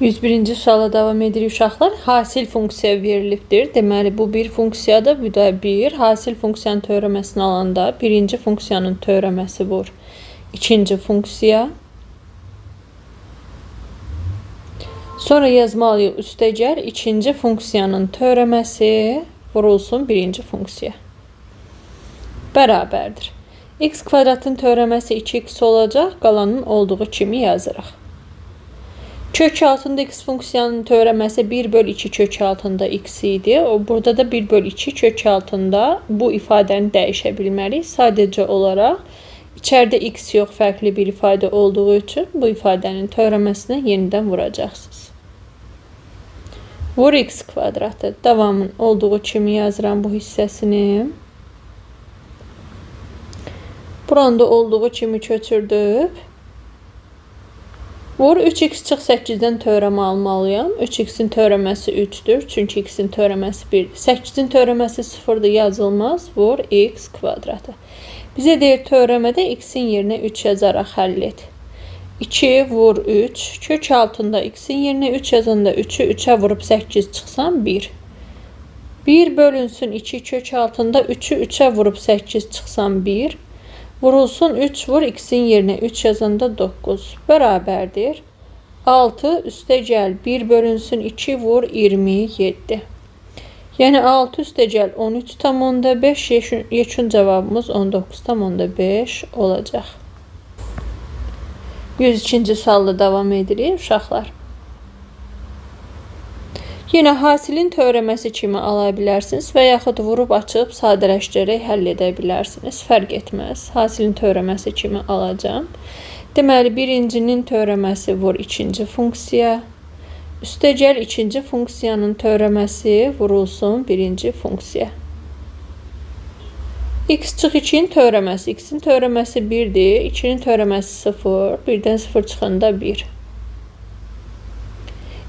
101-ci suala davam edirik uşaqlar. Hasil funksiya verilibdir. Deməli, bu bir funksiyadır, bu da bir. Hasil funksiyanın törəməsini alanda birinci funksiyanın törəməsi vur ikinci funksiya. Sonra yazmalıyıq üstəgəl ikinci funksiyanın törəməsi vurulsun birinci funksiya. Bərabərdir. X kvadratın törəməsi 2x olacaq, qalanın olduğu kimi yazırıq. Kök altında x funksiyanın törəməsi 1 böl 2 kök altında x idi. O, burada da 1 böl 2 kök altında bu ifadəni dəyişə bilmərik. Sadəcə olaraq içəridə x yox, fərqli bir ifadə olduğu üçün bu ifadənin törəməsinə yenidən vuracaqsınız. Vur x kvadratı. Davamın olduğu kimi yazıram bu hissəsini. Buranı da olduğu kimi köçürdüb. Vur 3x çıx 8-dən törəmə almalıyam. 3x-in törəməsi 3-dür. Çünki x-in törəməsi 1-dir. 8-in törəməsi 0-dır, yazılmaz. Vur x kvadratı. Bizə deyir törəmədə x-in yerinə 3 yazaraq həll et. 2 vur 3. Kök altında x-in yerinə 3 yazanda 3-ü 3-ə vurub 8 çıxsam 1. 1 bölünsün 2 kök altında 3-ü 3-ə vurub 8 çıxsam 1. Vurulsun 3 vur x-in yerinə 3 yazanda 9 bərabərdir. 6 üstəgəl 1 bölünsün 2 vur 27. Yəni 6 üstəgəl 13,5 yekun cavabımız 19,5 olacaq. 102-ci sualla davam edirik uşaqlar. Yenə hasilin törəməsi kimi ala bilərsiniz və yaxud vurub açıb sadələşdirərək həll edə bilərsiniz. Fərq etməz. Hasilin törəməsi kimi alacağam. Deməli, birincinin törəməsi vur ikinci funksiya. Üstəgəl ikinci funksiyanın törəməsi vurulsun birinci funksiya. X çıx 2-nin törəməsi. X-in törəməsi 1-dir. 2-nin törəməsi 0. 1-dən 0 çıxanda 1.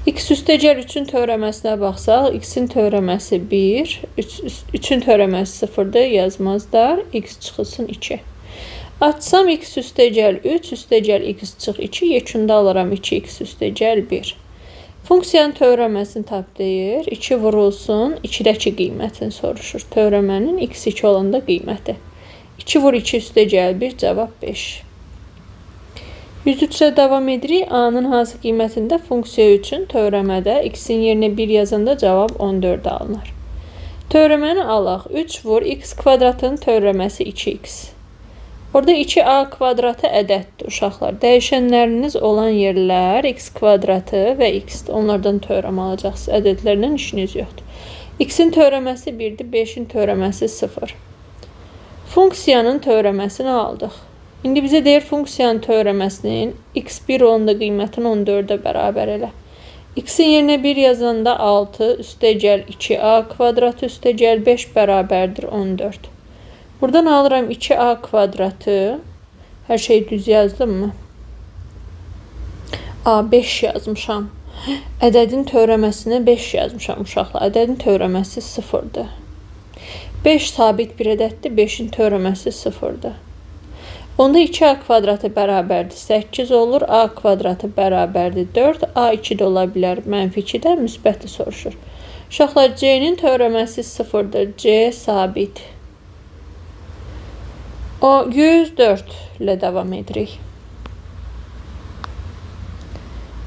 X üstəgəl 3-ün törəməsinə baxsaq, x-in törəməsi 1, 3-ün törəməsi 0-dır, yazmazlar. X çıxılsın 2. Açsam x üstəgəl 3, üstəgəl x çıx 2, yekunda alıram 2x üstəgəl 1. Funksiyanın törəməsini tap deyir. 2 vurulsun, 2-dəki qiymətini soruşur. Törəmənin x2 olanda qiyməti. 2 vur 2 üstəgəl 1, cavab 5. 103-ə davam edirik. A-nın hansı qiymətində funksiya üçün törəmədə x-in yerinə 1 yazanda cavab 14 alınır. Törəməni alaq. 3 vur x kvadratının törəməsi 2x. Orada 2a kvadratı ədəddir uşaqlar. Dəyişənləriniz olan yerlər x kvadratı və x-dir. Onlardan törəmə alacaqsınız. Ədədlərlə işiniz yoxdur. X-in törəməsi 1-dir, 5-in törəməsi 0. Funksiyanın törəməsini aldıq. İndi bizə deyir funksiyanın törəməsinin x1 olanda qiymətini 14-ə bərabər elə. X-in yerinə 1 yazanda 6 üstəgəl 2a kvadratı üstəgəl 5 bərabərdir 14. Buradan alıram 2a kvadratı. Hər şeyi düz yazdım mı? A, 5 yazmışam. Ədədin törəməsinə 5 yazmışam uşaqlar. Ədədin törəməsi 0-dır. 5 sabit bir ədəddir. 5-in törəməsi 0-dır. Onda 2a kvadratı bərabərdir 8 olur. A kvadratı bərabərdir 4. A 2 də ola bilər. Mənfi 2 də müsbəti soruşur. Uşaqlar, C-nin törəməsi 0-dır. C sabit. O 104 ilə davam edirik.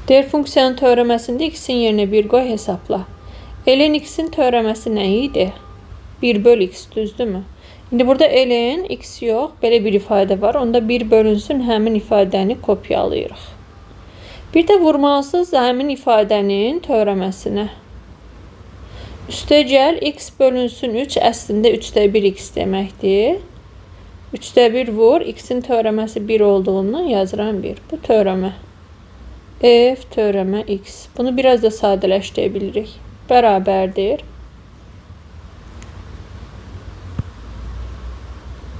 Deyir, funksiyanın törəməsində x-in yerinə 1 qoy hesabla. Ln x-in törəməsi nə idi? 1 böl x, düzdürmü? İndi burada ln x yox, belə bir ifadə var. Onda 1 bölünsün, həmin ifadəni kopyalayırıq. Bir də vurmalısınız həmin ifadənin törəməsinə. Üstəgəl x bölünsün 3, əslində 3-də 1 x deməkdir. 3-də 1 vur, x-in törəməsi 1 olduğundan yazıram 1. Bu törəmə. F törəmə x. Bunu biraz da sadələşdirə bilirik. Bərabərdir.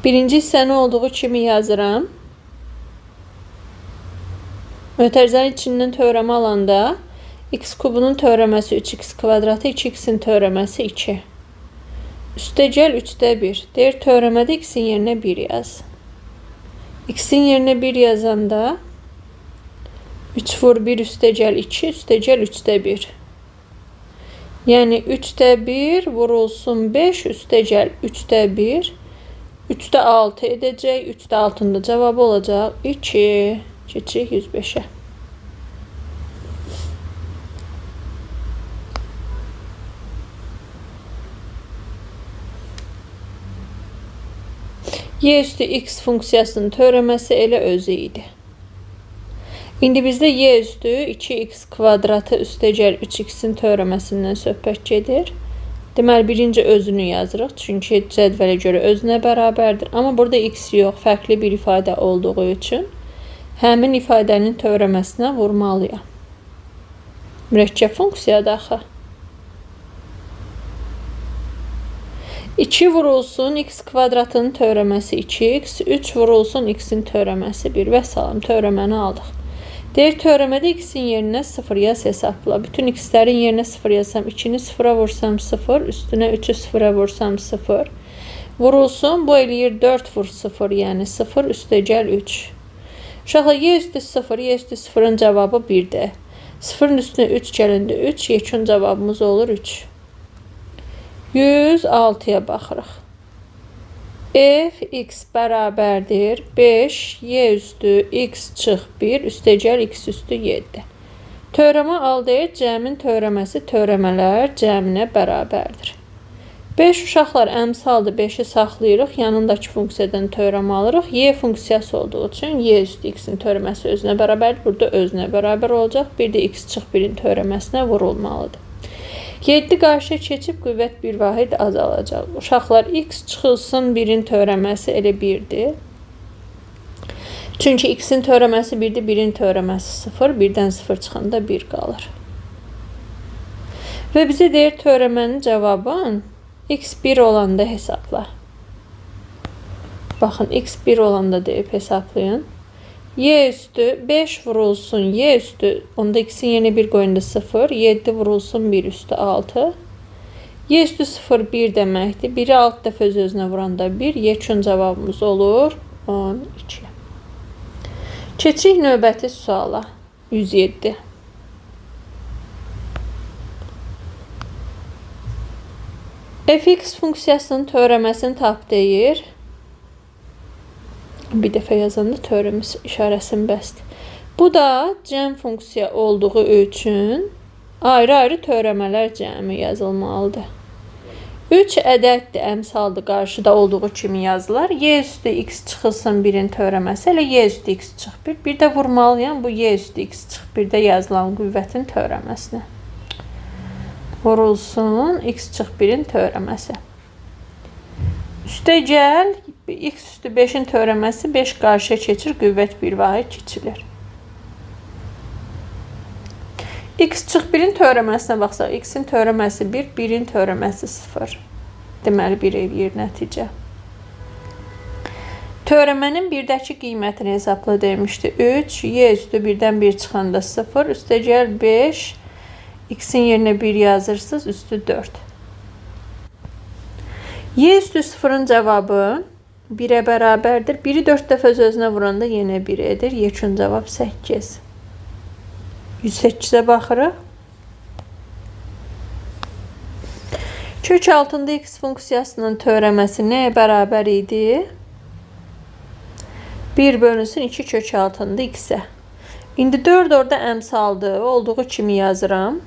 Birinci hissəni olduğu kimi yazıram. Mötərizənin içindən törəmə alanda x kubunun törəməsi 3x kvadratı, 2x-in törəməsi 2. Üstəgəl 3-də 1. Deyir, törəmədə x-in yerinə 1 yaz. X-in yerinə 1 yazanda 3 vur 1 üstəgəl 2 üstəgəl 3-də 1. Yəni 3-də 1 vurulsun 5 üstəgəl 3-də 1. 3-də 6 edəcək. 3-də 6-nın da cavabı olacaq 2. Keçirik 105-ə. Y üstü x funksiyasının törəməsi elə özü idi. İndi bizdə y üstü 2x kvadratı üstəgəl 3x-in törəməsindən söhbət gedir. Deməli, birinci özünü yazırıq. Çünki cədvələ görə özünə bərabərdir. Amma burada x yox, fərqli bir ifadə olduğu üçün həmin ifadənin törəməsinə vurmalıyam. Mürəkkəb funksiyadır axı. 2 vurulsun x kvadratının törəməsi 2x, 3 vurulsun x-in törəməsi 1 və salam törəməni aldıq. Deyir, törəmədə x-in yerinə 0 yaz hesabla. Bütün x-lərin yerinə 0 yazsam, 2-ni 0-a vursam 0, üstünə 3-ü 0-a vursam 0. Vurulsun, bu eləyir 4 vur 0, yəni 0 üstəgəl 3. Uşaqlar, y üstü 0, y üstü 0-ın cavabı 1-dir. 0-ın üstünə 3 gələndə 3, yekun cavabımız olur 3. 106-ya baxırıq. F x bərabərdir 5 y üstü x çıx 1 üstəgəl x üstü 7. Törəmə al deyir, cəmin törəməsi törəmələr cəminə bərabərdir. 5 uşaqlar əmsaldır, 5-i saxlayırıq, yanındakı funksiyadan törəmə alırıq. Y funksiyası olduğu üçün y üstü x-in törəməsi özünə bərabərdir. Burada özünə bərabər olacaq. Bir də x çıx 1-in törəməsinə vurulmalıdır. 7 qarşıya keçib qüvvət bir vahid azalacaq. Uşaqlar, x çıxılsın 1-in törəməsi elə 1-dir. Çünki x-in törəməsi 1-dir, 1-in törəməsi 0, 1-dən 0 çıxanda 1 qalır. Və bizə deyir törəmənin cavabını x 1 olanda hesabla. Baxın, x 1 olanda deyib hesablayın. Y üstü 5 vurulsun y üstü, onda x-in yerinə 1 qoyanda 0, 7 vurulsun 1 üstü 6. Y üstü 0, 1 deməkdir. 1-i 6 dəfə öz-özünə vuranda 1, yekun cavabımız olur 12. Keçirik növbəti suala. 107. Fx funksiyasının törəməsini tap deyir. Bir dəfə yazanda törəmə işarəsini bəsdir. Bu da cəm funksiya olduğu üçün ayrı-ayrı törəmələr cəmi yazılmalıdır. 3 ədəddir, əmsaldır, qarşıda olduğu kimi yazılar. Y üstü x çıxılsın 1-in törəməsi, elə y üstü x çıx 1. Bir də vurmalıyam bu y üstü x çıx 1-də yazılan qüvvətin törəməsinə. Vurulsun x çıx 1-in törəməsi. Üstəgəl x üstü 5-in törəməsi 5 qarşıya keçir, qüvvət bir vahid kiçilir. X çıx 1-in törəməsinə baxsaq, x-in törəməsi 1, 1-in törəməsi 0. Deməli, 1 eləyir nəticə. Törəmənin birdəki qiymətini hesabla demişdi. 3, y üstü 1-dən 1 çıxanda 0, üstəgəl 5, x-in yerinə 1 yazırsınız, üstü 4. Y üstü 0-ın cavabı 1-ə bərabərdir. 1-i 4 dəfə öz-özünə vuranda yenə 1 edir. Yekun cavab 8. 108-ə baxırıq. Kök altında x funksiyasının törəməsi nəyə bərabər idi? 1 bölünsün 2 kök altında x-ə. İndi 4 orada əmsaldır. Olduğu kimi yazıram.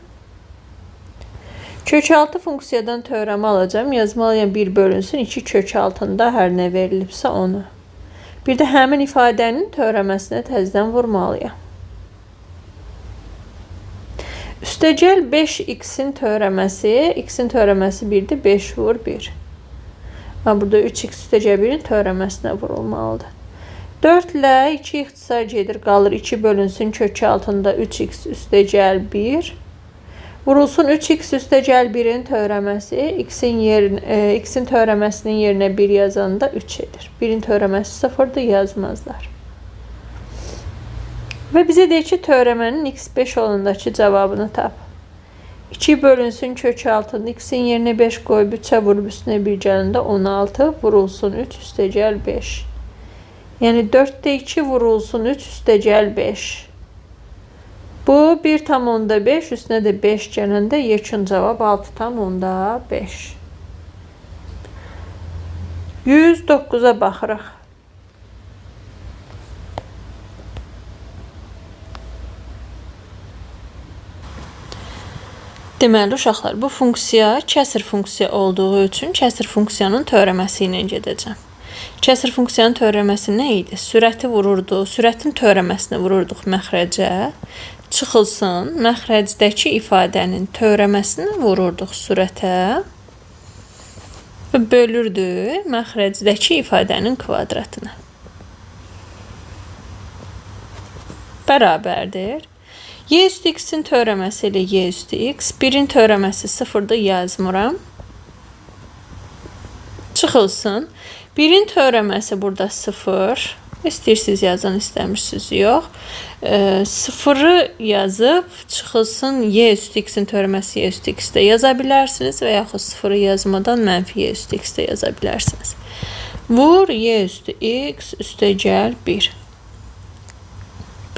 Kök altı funksiyadan törəmə alacağım. Yazmalıyam 1 bölünsün 2 kök altında hər nə verilibsə onu. Bir də həmin ifadənin törəməsinə təzədən vurmalıyam. Üstəgəl 5x-in törəməsi, x-in törəməsi 1-dir, 5 vur 1. Burada 3x üstəgəl 1-in törəməsinə vurulmalıdır. 4 ilə 2 ixtisar gedir, qalır 2 bölünsün kök altında 3x üstəgəl 1. Vurulsun 3x üstəgəl 1-in törəməsi, x-in törəməsinin yerinə 1 yazanda 3 edir. 1-in törəməsi 0-dır, yazmazlar. Və bizə deyir ki, törəmənin x5 olandakı cavabını tap. 2 bölünsün kök altında, x-in yerinə 5 qoyub 3-ə vurub üstünə 1 gələndə 16, vurulsun 3 üstəgəl 5. Yəni 4-də 2 vurulsun 3 üstəgəl 5. Bu 1,5 üstünə də 5 gələndə yekun cavab 6,5. 109-a baxırıq. Deməli, uşaqlar, bu funksiya kəsir funksiya olduğu üçün kəsir funksiyanın törəməsi ilə gedəcəm. Kəsir funksiyanın törəməsi nə idi? Sürəti vururduq, sürətin törəməsini vururduq məxrəcə. Çıxılsın, məxrəcdəki ifadənin törəməsini vururduq sürətə və bölürdük məxrəcdəki ifadənin kvadratına. Bərabərdir. Y üstü x-in törəməsi ilə y üstü x, 1-in törəməsi 0-dır, yazmıram. Çıxılsın. 1-in törəməsi burada 0. İstəyirsiniz yazın, istəmirsiniz yox. 0-ı yazıb çıxılsın y üstü x-in törəməsi y üstü x-də yaza bilərsiniz və yaxud 0-ı yazmadan mənfi y üstü x-də yaza bilərsiniz. Vur y üstü x üstə gəl 1.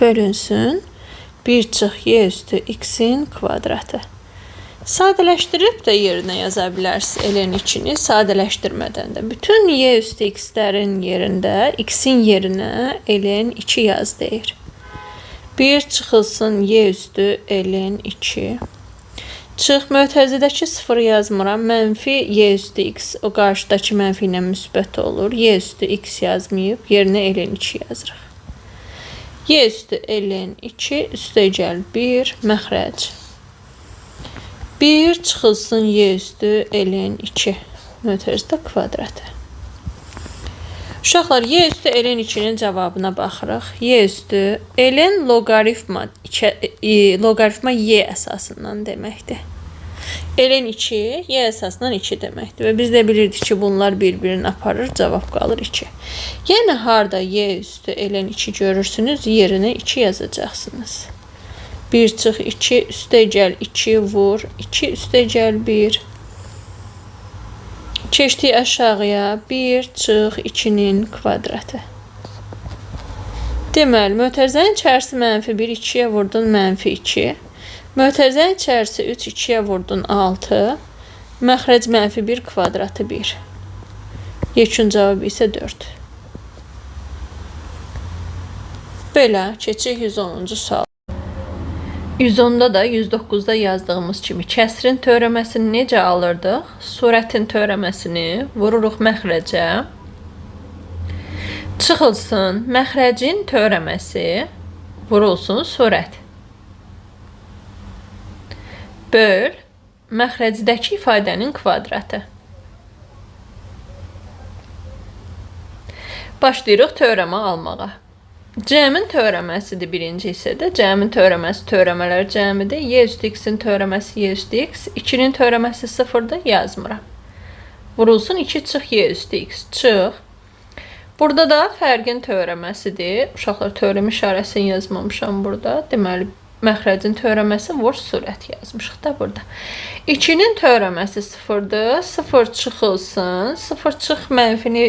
Bölünsün. 1 çıx y üstü x-in kvadratı. Sadələşdirib də yerinə yaza bilərsiniz ln 2-ni, sadələşdirmədən də. Bütün y üstü x-lərin yerində x-in yerinə ln 2 yaz deyir. 1 çıxılsın y üstü ln 2. Çıx, mötərizədəki 0 yazmıram. Mənfi y üstü x, o qarşıdakı mənfi ilə müsbət olur. Y üstü x yazmayıb, yerinə ln 2 yazırıq. Y üstü ln 2 üstə gəl 1, məxrəc. 1 çıxılsın y üstü ln 2 mötərizdə kvadratı. Uşaqlar, y üstü ln 2-nin cavabına baxırıq. Y üstü ln loqaritma, loqaritma y əsasından deməkdir. Ln 2 y əsasından 2 deməkdir. Və biz də bilirdik ki, bunlar bir-birini aparır, cavab qalır 2. Yəni, harda y üstü ln 2 görürsünüz, yerinə 2 yazacaqsınız. 1 çıx 2, üstə gəl 2, vur, 2 üstə gəl 1. Keçdik aşağıya, 1 çıx 2-nin kvadratı. Deməli, mötərizənin içərisi mənfi 1, 2-yə vurdun mənfi 2. Mötərizənin içərisi 3, 2-yə vurdun 6. Məxrəc mənfi 1, kvadratı 1. Yekun cavabı isə 4. Belə, keçirik 110-cu sual. 110-da da 109-da yazdığımız kimi kəsrin törəməsini necə alırdıq? Surətin törəməsini vururuq məxrəcə. Çıxılsın, məxrəcin törəməsi vurulsun surət. Böl, məxrəcdəki ifadənin kvadratı. Başlayırıq törəmə almağa. Cəmin törəməsidir birinci hissədə. Cəmin törəməsi törəmələr cəmidir. Y üstü x-in törəməsi y üstü x. 2-nin törəməsi 0-dır, yazmıram. Vurulsun 2 çıx y üstü x. Çıx. Burada da fərqin törəməsidir. Uşaqlar, törəmə işarəsini yazmamışam burada. Deməli, məxrəcin törəməsi vur sürət yazmışıq da burada. 2-nin törəməsi 0-dır. 0 çıxılsın. 0 çıx mənfini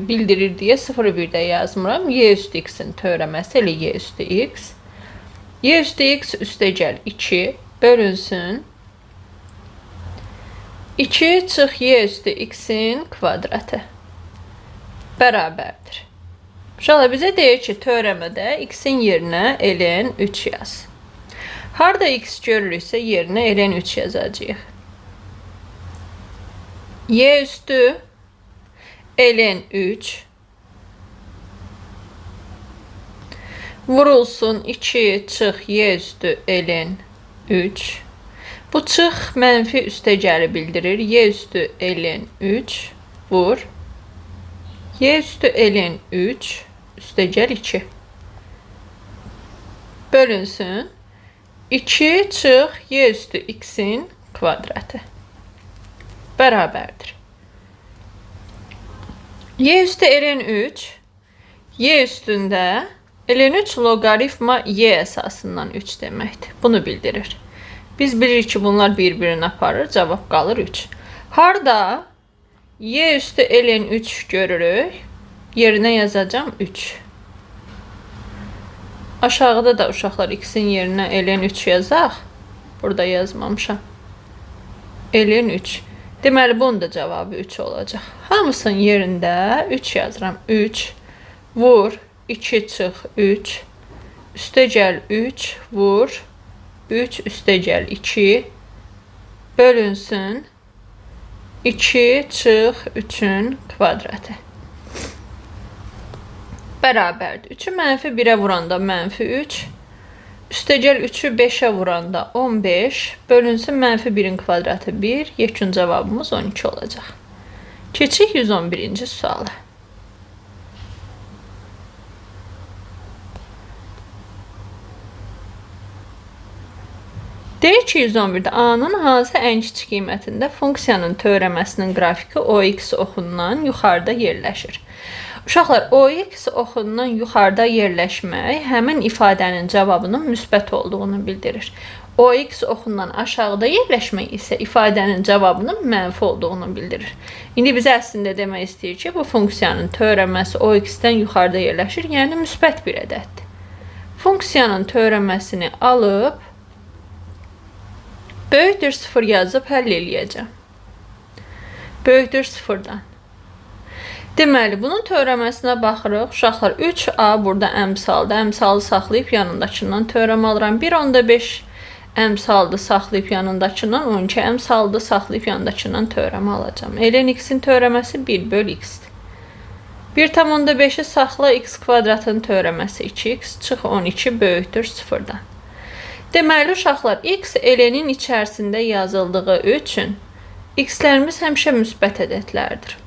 bildirir deyə 0-ı bir də yazmıram. Y üstü x-in törəməsi elə y üstü x. Y üstü x üstə gəl 2 bölünsün. 2 çıx y üstü x-in kvadratı bərabərdir. Uşaqlar, bizə deyir ki, törəmədə x-in yerinə ln 3 yaz. Harda x görürüksə, yerinə ln 3 yazacağıq. Y üstü ln 3 vurulsun 2 çıx y üstü ln 3. Bu çıx mənfi üstəgəli bildirir. Y üstü ln 3 vur. Y üstü ln 3 üstəgəl 2. Bölünsün. 2 çıx y üstü x-in kvadratı bərabərdir. Y üstü ln 3, y üstündə ln 3 loqaritma y əsasından 3 deməkdir. Bunu bildirir. Biz bilirik ki, bunlar bir-birini aparır, cavab qalır 3. Harda y üstü ln 3 görürük, yerinə yazacağam 3. Aşağıda da uşaqlar x-in yerinə ln 3 yazaq. Burada yazmamışam. Ln 3. Deməli, bunun da cavabı 3 olacaq. Hamısının yerində 3 yazıram. 3 vur 2 çıx 3 üstə gəl 3 vur 3 üstə gəl 2 bölünsün 2 çıx 3-ün kvadratı. Bərabərdir. 3-ü mənfi 1-ə vuranda mənfi 3, üstəgəl 3-ü 5-ə vuranda 15, bölünsün mənfi 1-in kvadratı 1, yekun cavabımız 12 olacaq. Keçik 111-ci suala. Deyir ki, 111-də A-nın hansı ən kiçik qiymətində funksiyanın törəməsinin qrafiki OX oxundan yuxarıda yerləşir. Uşaqlar, OX oxundan yuxarıda yerləşmək həmin ifadənin cavabının müsbət olduğunu bildirir. OX oxundan aşağıda yerləşmək isə ifadənin cavabının mənfi olduğunu bildirir. İndi bizə əslində demək istəyir ki, bu funksiyanın törəməsi OX-dən yuxarıda yerləşir, yəni müsbət bir ədəddir. Funksiyanın törəməsini alıb böyükdür 0 yazıb həll eləyəcəm. Böyükdür 0-dan. Deməli, bunun törəməsinə baxırıq. Uşaqlar, 3A burada əmsaldır. Əmsalı saxlayıb yanındakından törəmə alıram. 1.5 əmsaldır, saxlayıb yanındakından. 12 əmsaldır, saxlayıb yanındakından törəmə alacağam. Ln x-in törəməsi 1 böl x-dir. 1.5-i saxla, x kvadratının törəməsi 2x, çıx 12 böyükdür 0-dan. Deməli, uşaqlar, x ln-in içərisində yazıldığı üçün x-lərimiz həmişə müsbət ədədlərdir.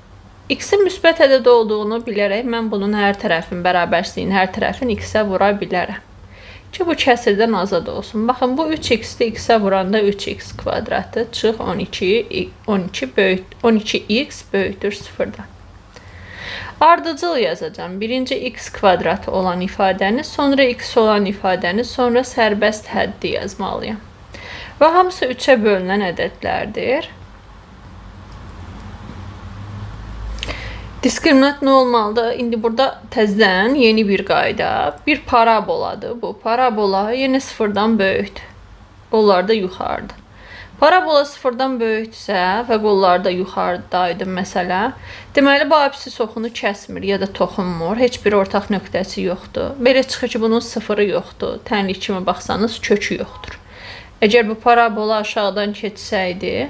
X-in müsbət ədəd olduğunu bilərək mən bunun hər tərəfin bərabərsizliyin hər tərəfin x-ə vura bilərəm. Ki, bu kəsirdən azad olsun. Baxın, bu 3x-dir, x-ə vuranda 3x kvadratı çıx 12x böyükdür 0-dan. Ardıcıl yazacağam. Birinci x kvadratı olan ifadəni, sonra x olan ifadəni, sonra sərbəst həddi yazmalıyam. Və hamısı 3-ə bölünən ədədlərdir. Diskriminant nə olmalıdır? İndi burada təzədən yeni bir qayda, bir paraboladır. Bu parabola yenə sıfırdan böyükdür. Qollar da yuxarıdır. Parabola sıfırdan böyükdürsə və qollar da yuxarıdaydı məsələ, deməli bu absis oxunu kəsmir ya da toxunmur. Heç bir ortaq nöqtəsi yoxdur. Belə çıxır ki, bunun sıfırı yoxdur. Tənlik kimi baxsanız kökü yoxdur. Əgər bu parabola aşağıdan keçsəydi,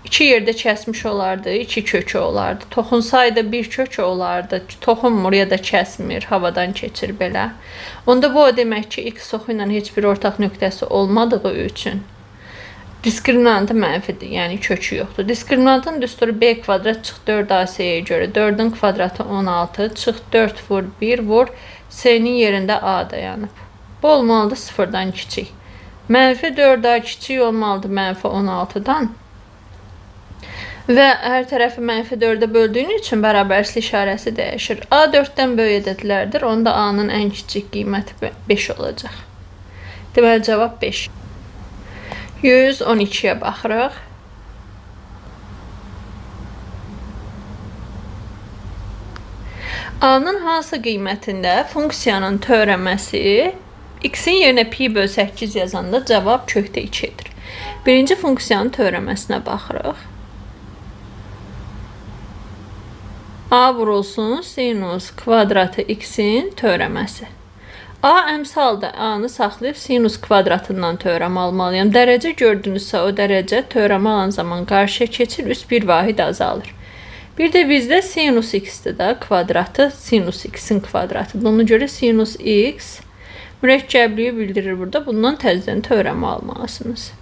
iki yerdə kəsmiş olardı, iki kökü olardı. Toxunsaydı bir kökü olardı. Toxunmur ya da kəsmir, havadan keçir belə. Onda bu o demək ki, x oxu ilə heç bir ortaq nöqtəsi olmadığı üçün diskriminantı mənfidir, yəni kökü yoxdur. Diskriminantın düsturu b kvadrat çıx 4ac-yə görə 4-ün kvadratı 16, çıx 4 vur 1 vur, c-nin yerində a dayanıb. Bu olmalıdır sıfırdan kiçik. Mənfi 4a kiçik olmalıdır mənfi 16-dan. Və hər tərəfi mənfi 4-ə böldüyün üçün bərabərsizlik işarəsi dəyişir. A 4-dən böyük ədədlərdir. Onda A-nın ən kiçik qiyməti 5 olacaq. Deməli, cavab 5. 112-yə baxırıq. A-nın hansı qiymətində funksiyanın törəməsi x-in yerinə pi böl 8 yazanda cavab kökdə 2 edir. Birinci funksiyanın törəməsinə baxırıq. A vurulsun sinus kvadratı x-in törəməsi. A əmsaldır. A-nı saxlayıb sinus kvadratından törəmə almalıyam. Dərəcə gördünüzsə o dərəcə törəmə alan zaman qarşıya keçir, üst bir vahid azalır. Bir də bizdə sinus x-dir də kvadratı, sinus x-in kvadratıdır. Ona görə sinus x mürəkkəbliyi bildirir burada. Bundan təzədən törəmə almalısınız.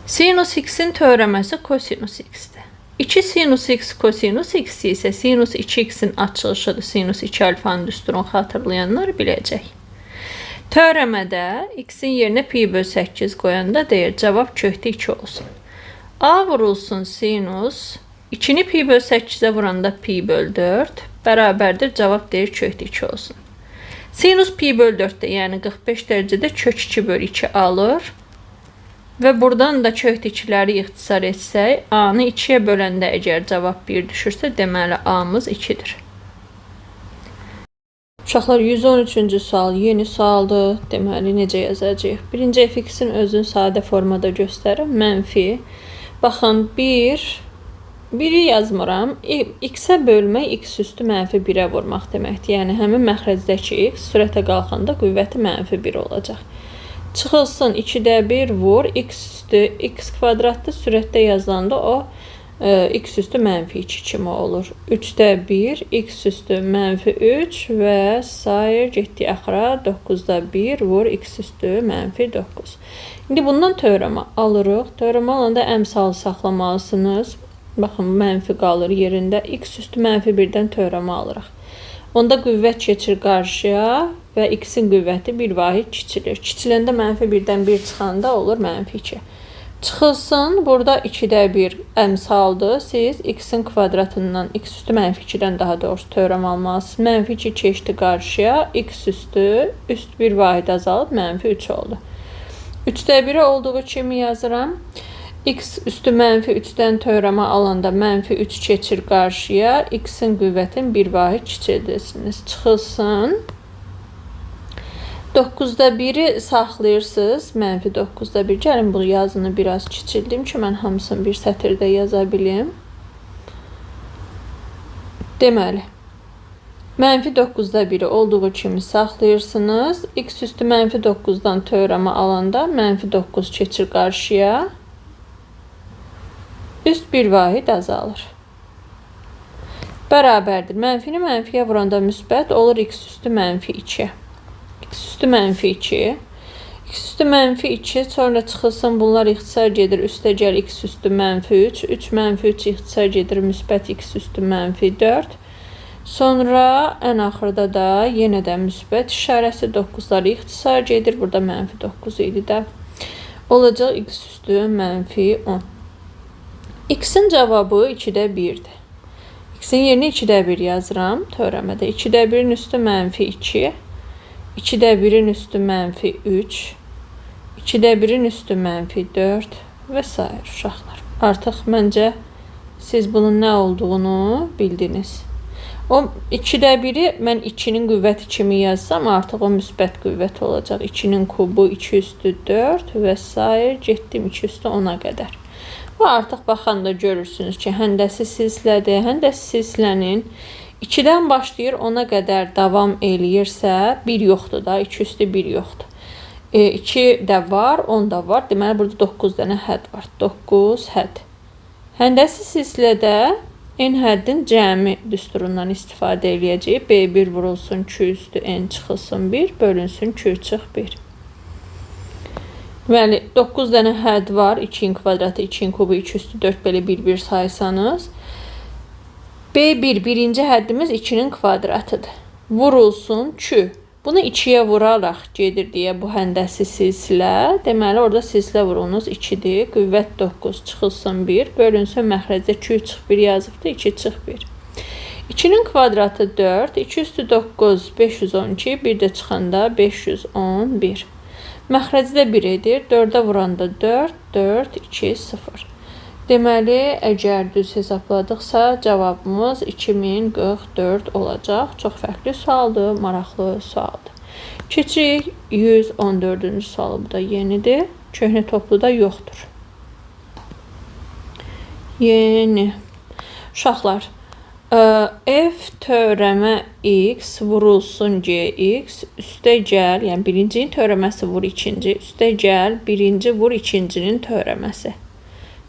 Sinus x-in törəməsi kosinus x-dir. 2 sinus x kosinus x isə sinus 2x-in açılışıdır. Sinus 2 alfanın düsturunu xatırlayanlar biləcək. Törəmədə x-in yerinə pi böl 8 qoyanda deyir, cavab kökdə 2 olsun. A vurulsun sinus 2-ni pi böl 8-ə vuranda pi böl 4 bərabərdir, cavab deyir kökdə 2 olsun. Sinus pi böl 4-də, yəni 45 dərəcədə kök 2 böl 2 alır. Və buradan da kök 2-ləri ixtisar etsək, A-nı 2-yə böləndə əgər cavab 1 düşürsə, deməli A-mız 2-dir. Uşaqlar, 113-cü sual yeni sualdır. Deməli, necə yazacağıq? Birinci fx-in özünü sadə formada göstərim. Mənfi. Baxın, 1-i yazmıram. X-ə bölmək x üstü mənfi 1-ə vurmaq deməkdir. Yəni, həmin məxrəcdəki x sürətə qalxanda qüvvəti mənfi 1 olacaq. Çıxılsın 2-də 1 vur. X üstü x kvadratlı sürətdə yazılanda o x üstü mənfi 2 kimi olur. 3-də 1, x üstü mənfi 3 və sair getdik axıra 9-da 1 vur x üstü mənfi 9. İndi bundan törəmə alırıq. Törəmə alanda əmsalı saxlamalısınız. Baxın, mənfi qalır yerində. X üstü mənfi 1-dən törəmə alırıq. Onda qüvvət keçir qarşıya və x-in qüvvəti bir vahid kiçilir. Kiçiləndə mənfi 1-dən 1 çıxanda olur mənfi 2. Çıxılsın, burada 2-də 1 əmsaldır. Siz x-in kvadratından, x üstü mənfi 2-dən daha doğrusu törəm almalısınız. Mənfi 2 keçdi qarşıya, x üstü, üst bir vahid azalıb, mənfi 3 oldu. 3-də 1-i olduğu kimi yazıram. X üstü mənfi 3-dən törəmə alanda mənfi 3 keçir qarşıya, x-in qüvvətini bir vahid kiçildirsiniz. Çıxılsın. 9-da 1-i saxlayırsınız. Mənfi 9-da 1. Gəlin bu yazını biraz kiçildim ki, mən hamısını bir sətirdə yaza bilim. Deməli, mənfi 9-da 1-i olduğu kimi saxlayırsınız. X üstü mənfi 9-dan törəmə alanda mənfi 9 keçir qarşıya. Üst bir vahid azalır. Bərabərdir. Mənfini mənfiyə vuranda müsbət olur x üstü mənfi 2. X üstü mənfi 2. X üstü mənfi 2. Sonra çıxılsın bunlar ixtisar gedir. Üstə gəl x üstü mənfi 3. 3 mənfi 3 ixtisar gedir. Müsbət x üstü mənfi 4. Sonra ən axırda da yenə də müsbət işarəsi 9-lar ixtisar gedir. Burada mənfi 9 idi də. Olacaq x üstü mənfi 10. X-in cavabı 2-də 1-dir. X-in yerinə 2-də 1 yazıram törəmədə. 2-də 1-in üstü mənfi 2. 2-də 1-in üstü mənfi 3, 2-də 1-in üstü mənfi 4 və s. uşaqlar. Artıq məncə siz bunun nə olduğunu bildiniz. O 2-də 1-i mən 2-nin qüvvəti kimi yazsam, artıq o müsbət qüvvət olacaq. 2-nin kubu 2 üstü 4 və s. Getdim 2 üstü 10-a qədər. Və artıq baxanda görürsünüz ki, həndəsi silsilədir. Həndəsi silsilənin 2-dən başlayır, 10-a qədər davam eləyirsə, 1 yoxdur da, 2 üstü 1 yoxdur. 2 də var, 10 da var. Deməli, burada 9 dənə hədd var. 9 hədd. Həndəsi silsilədə n həddin cəmi düsturundan istifadə eləyəcəyik. B1 vurulsun, Q üstü n çıxılsın 1, bölünsün Q çıx 1. Deməli, 9 dənə hədd var. 2-nin kvadratı, 2-nin kubu, 2 üstü 4 belə bir-bir saysanız. B1 birinci həddimiz 2-nin kvadratıdır. Vurulsun Q. Bunu 2-yə vuraraq gedir deyə bu həndəsi silsilə. Deməli, orada silsilə vurunuz 2-dir. Qüvvət 9 çıxılsın 1. Bölünsün məxrəcdə Q çıx 1 yazıbdır. 2 çıx 1. 2-nin kvadratı 4. 2 üstü 9 512. 1 də çıxanda 511. Məxrəcdə 1 edir. 4-ə vuranda 4, 4, 2, 0. Deməli, əgər düz hesapladıqsa, cavabımız 2044 olacaq. Çox fərqli sualdır, maraqlı sualdır. Keçirik 114-cü sualı. Bu da yenidir. Köhnə topluda yoxdur. Yeni. Uşaqlar, F törəmə x vurulsun gx, üstə gəl, yəni birincinin törəməsi vur ikinci, üstə gəl, birinci vur ikincinin törəməsi.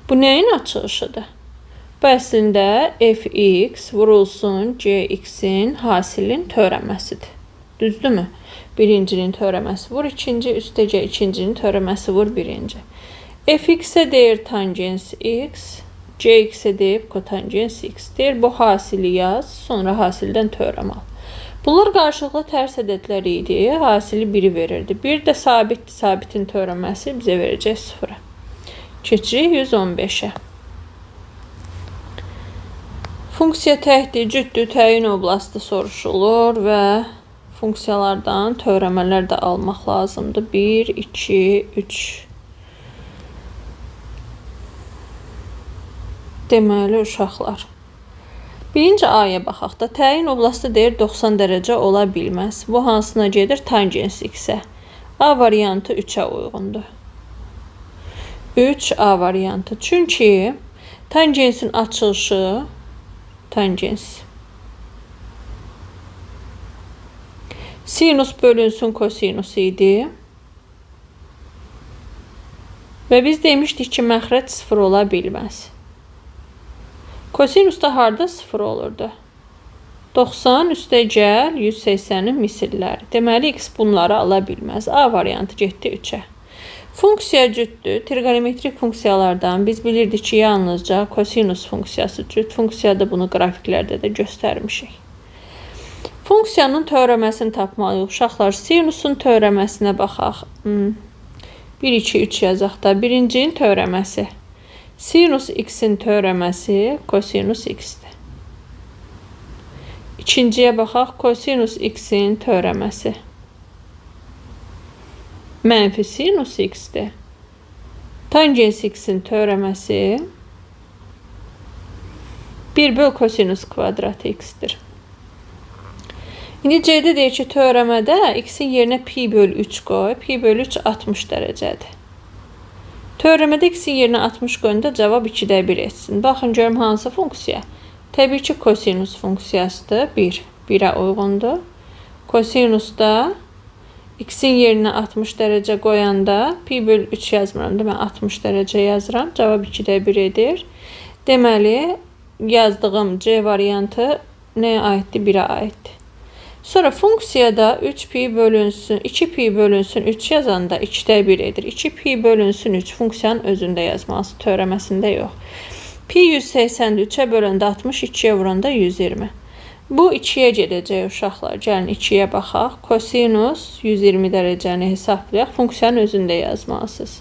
Bu nəyin açılışıdır? Bu əslində fx vurulsun gx-in hasilin törəməsidir. Düzdürmü? Birincinin törəməsi vur ikinci, üstə gəl ikincinin törəməsi vur birinci. Fx-ə deyir tangens x, gx-ə deyib kotangens x. Deyir bu hasili yaz, sonra hasildən törəmə al. Bunlar qarşılıqlı tərs ədədlər idi. Hasili 1-i verirdi. Bir də sabitdir. Sabitin törəməsi bizə verəcək 0-a. Keçirik 115-ə. Funksiya təkdir, cütdür, təyin oblastı soruşulur və funksiyalardan törəmələr də almaq lazımdır. 1, 2, 3. Deməli, uşaqlar. Birinci A-ya baxaq da, təyin oblasti deyir 90 dərəcə ola bilməz. Bu hansına gedir? Tangens x-ə. A variantı 3-ə uyğundur. 3 A variantı. Çünki tangensin açılışı tangens sinus bölünsün kosinus idi. Və biz demişdik ki, məxrəc 0 ola bilməz. Kosinus da harda 0 olurdu? 90 üstə gəl 180-in misilləri. Deməli, x bunları ala bilməz. A variantı getdi 3-ə. Funksiya cütdür. Trigonometrik funksiyalardan biz bilirdik ki, yalnızca kosinus funksiyası cüt funksiyadır. Bunu qrafiklərdə də göstərmişik. Funksiyanın törəməsini tapmalıyıq. Uşaqlar, sinusun törəməsinə baxaq. 1, 2, 3 yazaq da. Birincinin törəməsi. Sinus x-in törəməsi kosinus x-dir. İkinciyə baxaq. Kosinus x-in törəməsi mənfi sinus x-dir. Tangens x-in törəməsi 1 böl kosinus kvadratı x-dir. İndi C-də deyir ki, törəmədə x-in yerinə pi böl 3 qoy. Pi böl 3 60 dərəcədir. Törəmədə x-in yerinə 60 qoyanda cavab 2-də 1 etsin. Baxın, görüm hansı funksiya? Təbii ki, kosinus funksiyasıdır. 1. 1-ə uyğundur. Kosinusda x-in yerinə 60 dərəcə qoyanda pi böl 3 yazmıram da, mən 60 dərəcə yazıram. Cavab 2-də 1 edir. Deməli, yazdığım C variantı nəyə aiddir? 1-ə aiddir. Sonra funksiyada 3 pi bölünsün, 2 pi bölünsün 3 yazanda 2-də 1 edir. 2 pi bölünsün 3 funksiyanın özündə yazmalısı, törəməsində yox. Pi 180-dir, 3-ə böləndə 60, 2-yə vuranda 120. Bu 2-yə gedəcək uşaqlar. Gəlin 2-yə baxaq. Kosinus 120 dərəcəni hesablayaq. Funksiyanın özündə yazmalısınız.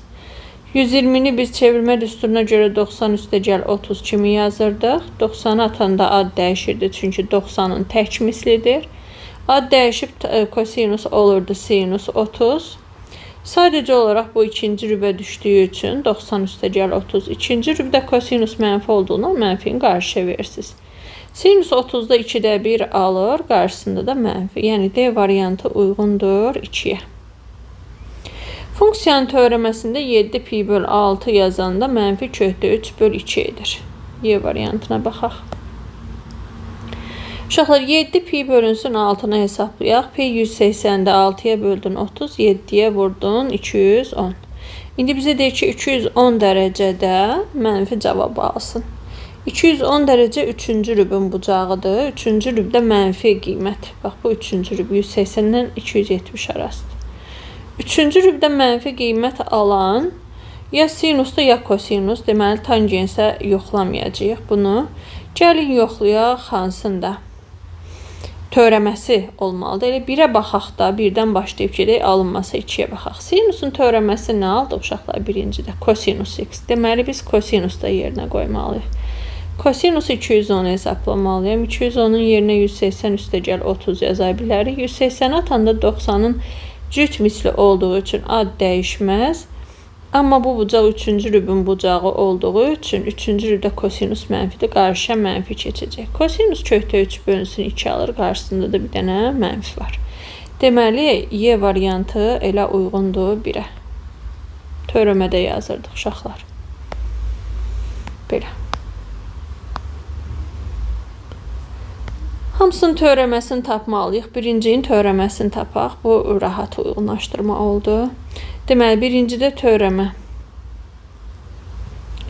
120-ni biz çevirmə düsturuna görə 90 üstə gəl 30 kimi yazırdıq. 90-ı atanda ad dəyişirdi, çünki 90-ın tək mislidir. Ad dəyişib kosinus olurdu sinus 30. Sadəcə olaraq bu ikinci rübə düşdüyü üçün 90 üstə gəl 30. İkinci rübdə kosinus mənfi olduğundan mənfini qarşıya verirsiniz. Sinus 30-da 2-də 1 alır, qarşısında da mənfi. Yəni D variantı uyğundur 2-yə. Funksiyanın törəməsində 7 pi böl 6 yazanda mənfi kökdə 3 böl 2 edir. Y variantına baxaq. Uşaqlar, 7 pi bölünsün 6-nı hesablayaq. Pi 180-də 6-ya böldün 30, 7-yə vurdun 210. İndi bizə deyir ki, 210 dərəcədə mənfi cavab alsın. 210 dərəcə 3-cü rübün bucağıdır. 3-cü rübdə mənfi qiymət. Bax, bu 3-cü rüb 180-dən 270 arasıdır. 3-cü rübdə mənfi qiymət alan ya sinusdur, ya kosinus. Deməli, tangensə yoxlamayacağıq bunu. Gəlin yoxlayaq hansında törəməsi olmalıdır. Elə 1-ə baxaq da, 1-dən başlayıb gedək, alınmasa 2-yə baxaq. Sinusun törəməsi nə aldıq uşaqlar birincidə? Kosinus x. Deməli, biz kosinus da yerinə qoymalıyıq. Kosinus 210 hesaplamalıyam. 210-un yerinə 180 üstə gəl 30 yaza bilərik. 180 atanda 90-ın cüt misli olduğu üçün ad dəyişməz. Amma bu bucaq 3-cü rübün bucağı olduğu üçün 3-cü rübdə kosinus mənfidir, qarşıya mənfi keçəcək. Kosinus kökdə 3 bölünsün 2 alır, qarşısında da bir dənə mənfi var. Deməli, Y variantı elə uyğundur 1-ə. Törəmədə yazırdıq uşaqlar. Belə. Hamısının törəməsini tapmalıyıq. Birincinin törəməsini tapaq. Bu rahat uyğunlaşdırma oldu. Deməli, birincidə törəmə.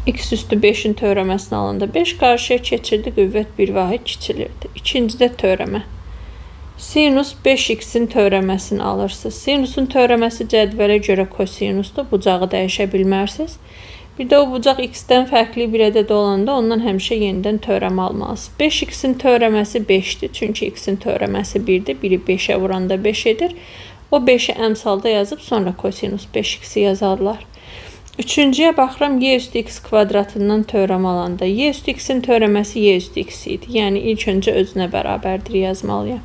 X üstü 5-in törəməsini alanda 5 qarşıya keçirdi, qüvvət bir vahid kiçilirdi. İkincidə törəmə. Sinus 5x-in törəməsini alırsınız. Sinusun törəməsi cədvələ görə kosinusdur. Bucağı dəyişə bilmərsiniz. Bir də o bucaq x-dən fərqli bir ədəd olanda ondan həmişə yenidən törəmə almalısınız. 5x-in törəməsi 5-dir. Çünki x-in törəməsi 1-dir. 1-i 5-ə vuranda 5 edir. O 5-i əmsalda yazıb sonra kosinus 5x-i yazarlar. Üçüncüyə baxıram, y üstü x kvadratından törəmə alanda. Y üstü x-in törəməsi y üstü x idi. Yəni ilk öncə özünə bərabərdir yazmalıyam.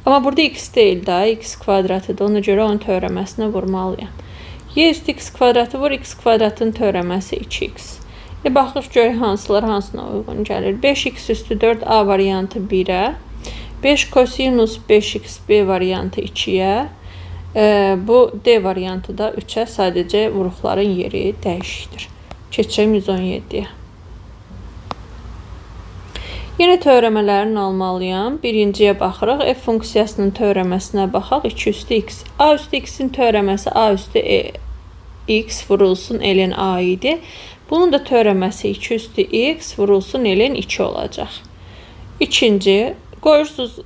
Amma burada x deyil də, x kvadratıdır. Ona görə onun törəməsinə vurmalıyam. Y üstü x kvadratı vur, x kvadratın törəməsi 2x. Baxırıq görək hansılar hansına uyğun gəlir. 5x üstü 4 A variantı 1-ə, 5 kosinus 5x B variantı 2-yə, bu D variantı da 3-ə, sadəcə vuruqların yeri dəyişikdir. Keçirəm 117-yə. Yenə törəmələrini almalıyam. Birinciyə baxırıq. F funksiyasının törəməsinə baxaq. 2 üstü x. A üstü x-in törəməsi A üstü x vurulsun ln A idi. Bunun da törəməsi 2 üstü x vurulsun ln 2 olacaq. İkinci, qoyursunuz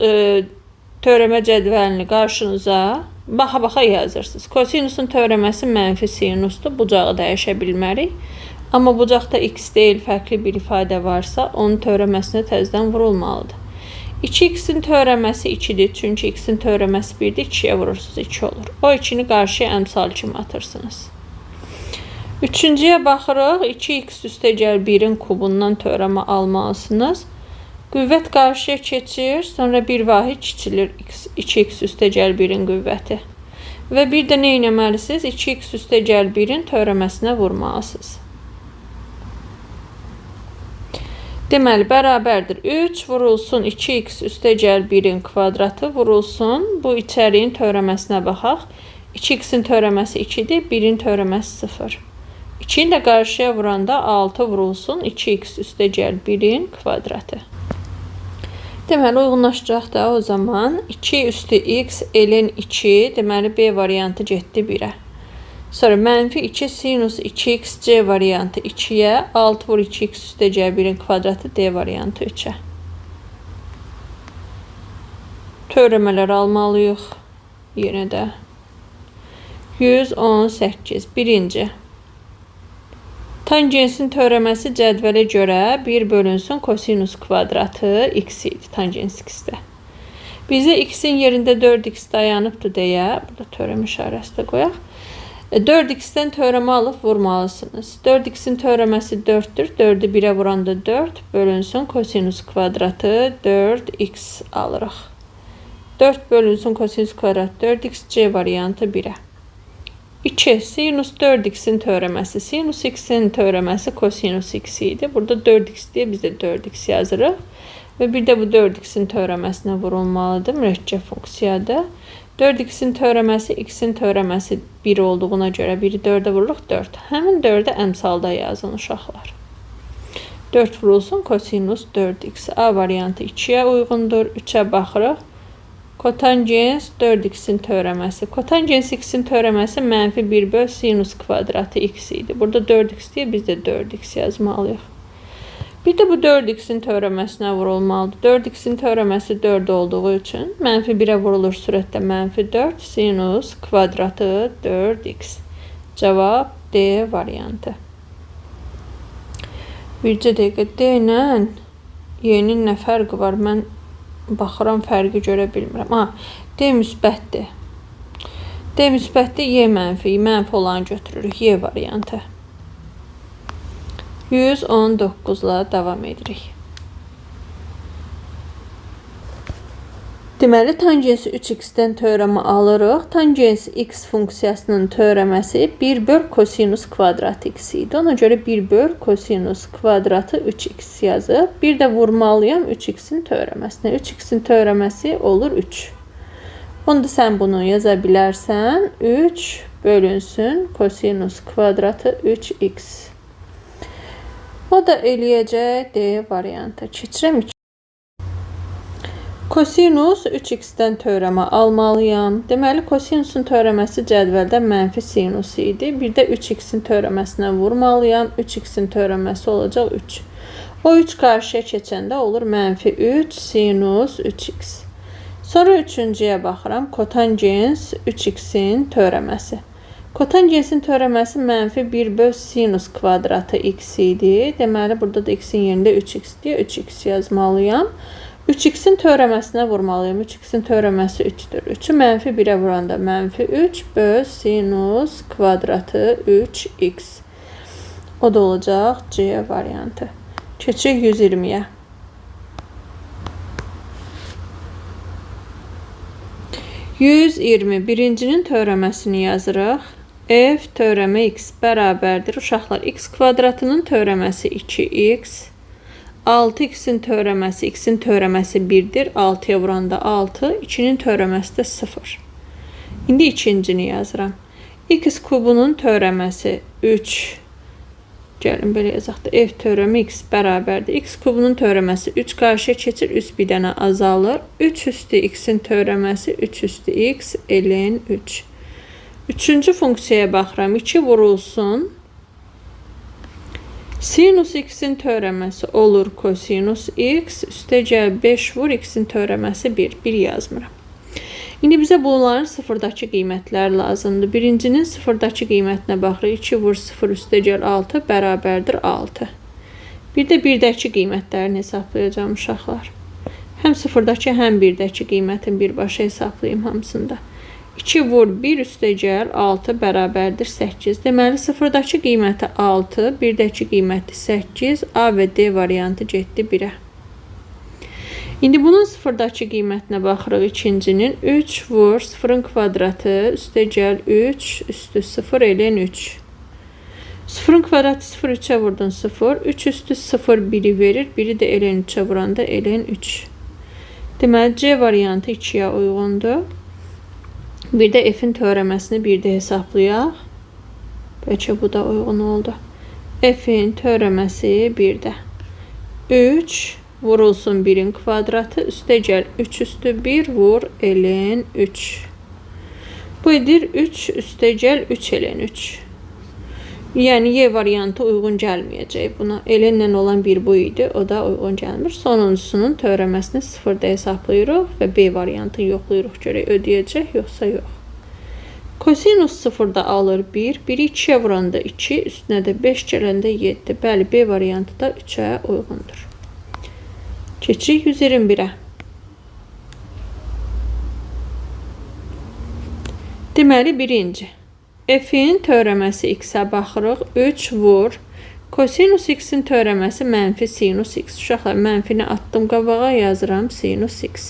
törəmə cədvəlini qarşınıza, baxa-baxa yazırsınız. Kosinusun törəməsi mənfi sinusdur, bucağı dəyişə bilmərik. Amma bucaqda x deyil, fərqli bir ifadə varsa, onun törəməsinə təzədən vurulmalıdır. 2x-in törəməsi 2-dir, çünki x-in törəməsi 1-dir, 2-yə vurursunuz, 2 olur. O 2-ni qarşıya əmsal kimi atırsınız. Üçüncüyə baxırıq, 2x üstə gəl 1-in kubundan törəmə almalısınız. Qüvvət qarşıya keçir, sonra bir vahid kiçilir 2x üstə gəl 1-in qüvvəti. Və bir də nə etməlisiniz? 2x üstə gəl 1-in törəməsinə vurmalısınız. Deməli, bərabərdir. 3 vurulsun 2x üstə gəl 1-in kvadratı vurulsun. Bu içəriyin törəməsinə baxaq. 2x-in törəməsi 2-dir, 1-in törəməsi 0. 2-ni də qarşıya vuranda 6 vurulsun 2x üstə gəl 1-in kvadratı. Deməli, uyğunlaşdıraq da o zaman. 2 üstü x ln 2, deməli, B variantı getdi 1-ə. Sonra mənfi 2 sinus 2x C variantı 2-yə, 6 vur 2x üstə gəl 1-in kvadratı D variantı 3-ə. Törəmələr almalıyıq yenə də. 118. Birinci. Tangensin törəməsi cədvələ görə 1 bölünsün kosinus kvadratı x idi tangens x-də. Bizə x-in yerində 4x dayanıbdır deyə, burada törəmə işarəsi də qoyaq. 4x-dən törəmə alıb vurmalısınız. 4x-in törəməsi 4-dür. 4-ü 1-ə vuranda 4 bölünsün kosinus kvadratı 4x alırıq. 4 bölünsün kosinus kvadrat 4x C variantı 1-ə. 2. Sinus 4x-in törəməsi. Sinus x-in törəməsi kosinus x idi. Burada 4x deyə biz də 4x yazırıq. Və bir də bu 4x-in törəməsinə vurulmalıdır. Mürəkkəb funksiyadır. 4x-in törəməsi x-in törəməsi 1 olduğuna görə 1-i 4-ə vururuq 4. Həmin 4-ü əmsalda yazın uşaqlar. 4 vurulsun kosinus 4x. A variantı 2-yə uyğundur. 3-ə baxırıq. Kotangens 4x-in törəməsi. Kotangens x-in törəməsi mənfi 1 böl sinus kvadratı x idi. Burada 4x deyə biz də 4x yazmalıyıq. Bir də bu 4x-in törəməsinə vurulmalıdır. 4x-in törəməsi 4 olduğu üçün mənfi 1-ə vurulur sürətdə mənfi 4 sinus kvadratı 4x. Cavab D variantı. Bircə dəqiqə D ilə Y-nin nə fərqi var? Mən baxıram, fərqi görə bilmirəm. Ha, D müsbətdir. D müsbətdir, Y mənfi. Mənfi olanı götürürük. Y variantı. 119-la davam edirik. Deməli, tangens 3x-dən törəmə alırıq. Tangens x funksiyasının törəməsi 1 böl kosinus kvadratı x idi. Ona görə 1 böl kosinus kvadratı 3x yazıb. Bir də vurmalıyam 3x-in törəməsinə. 3x-in törəməsi olur 3. Onda sən bunu yaza bilərsən. 3 bölünsün kosinus kvadratı 3x. O da eləyəcək D variantı. Keçirəm 2. Kosinus 3x-dən törəmə almalıyam. Deməli, kosinusun törəməsi cədvəldə mənfi sinus idi. Bir də 3x-in törəməsinə vurmalıyam. 3x-in törəməsi olacaq 3. O 3 qarşıya keçəndə olur mənfi 3 sinus 3x. Sonra üçüncüyə baxıram. Kotangens 3x-in törəməsi. Kotangensin törəməsi mənfi 1 böl sinus kvadratı x idi. Deməli, burada da x-in yerində 3x deyə 3x yazmalıyam. 3x-in törəməsinə vurmalıyam. 3x-in törəməsi 3-dür. 3-ü mənfi 1-ə vuranda mənfi 3 böl sinus kvadratı 3x. O da olacaq C variantı. Keçirik 120-yə. 120. Birincinin törəməsini yazırıq. F törəmə x bərabərdir. Uşaqlar, x kvadratının törəməsi 2x, 6x-in törəməsi, x-in törəməsi 1-dir. 6-ya vuranda 6, 2-nin törəməsi də 0. İndi ikincini yazıram. X kubunun törəməsi 3. Gəlin, belə yazaq da. F törəmə x bərabərdir. X kubunun törəməsi 3 qarşıya keçir, 3 bir dənə azalır. 3 üstü x-in törəməsi 3 üstü x ln 3. Üçüncü funksiyaya baxıram. 2 vurulsun. Sinus x-in törəməsi olur kosinus x. Üstəgəl 5 vur x-in törəməsi 1. 1 yazmıram. İndi bizə bunların sıfırdakı qiymətləri lazımdır. Birincinin sıfırdakı qiymətinə baxırıq. 2 vur 0 üstəgəl 6 bərabərdir 6. Bir də birdəki qiymətlərini hesablayacağım uşaqlar. Həm sıfırdakı, həm birdəki qiymətin birbaşa hesablayayım hamısında. 2 vur 1 üstəgəl 6 bərabərdir 8. Deməli, sıfırdakı qiyməti 6, birdəki qiyməti 8, A və D variantı getdi 1-ə. İndi bunun sıfırdakı qiymətinə baxırıq ikincinin. 3 vur 0-ın kvadratı üstəgəl 3 üstü 0 ln 3. 0-ın kvadratı 0, 3-ə vurdun 0. 3 üstü 0 1-i verir. 1-i də ln 3-ə vuranda ln 3. Deməli, C variantı 2-yə uyğundur. Bir də F-in törəməsini bir də hesablayaq. Bəlkə bu da uyğun oldu. F-in törəməsi bir də 3 vurulsun 1-in kvadratı üstəgəl 3 üstü 1 vur ln 3. Bu edir 3 üstəgəl 3 ln 3. Yəni Y variantı uyğun gəlməyəcək buna. Ln-lə olan bir bu idi, o da uyğun gəlmir. Sonuncusunun törəməsini 0-da hesablayırıq və B variantını yoxlayırıq görək ödəyəcək yoxsa yox. Kosinus 0-da alır 1, 1-i 2-yə vuranda 2, üstünə də 5 gələndə 7. Bəli, B variantı da 3-ə uyğundur. Keçirik 121-ə. Deməli, birinci. F-in törəməsi x-ə baxırıq. 3 vur. Kosinus x-in törəməsi mənfi sinus x. Uşaqlar, mənfini atdım qabağa, yazıram sinus x.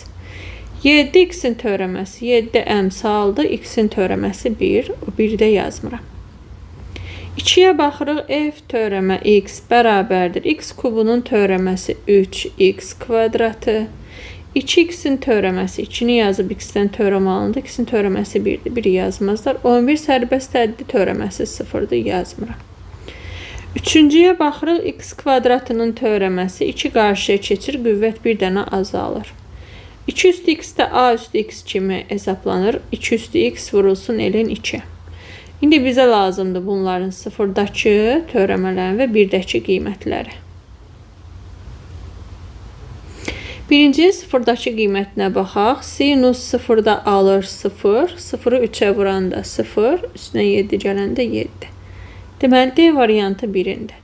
7x-in törəməsi 7 əmsaldır. X-in törəməsi 1. O 1-i də yazmıram. 2-yə baxırıq. F törəmə x bərabərdir. X kubunun törəməsi 3x kvadratı. 2x-in törəməsi 2-ni yazıb x-dən törəmə alındı. X-in törəməsi 1-dir. 1-i yazmazlar. 11 sərbəst əddi törəməsi 0-dır. Yazmıram. Üçüncüyə baxırıq. X kvadratının törəməsi 2 qarşıya keçir. Qüvvət bir dənə azalır. 2 üstü x də a üstü x kimi hesablanır. 2 üstü x vurulsun ln 2. İndi bizə lazımdır bunların sıfırdakı törəmələrin və birdəki qiymətləri. Birinci sıfırdakı qiymətinə baxaq. Sinus sıfırda alır 0, 0-ı 3-ə vuranda 0, üstünə 7 gələndə 7. Deməli, D variantı 1-indir.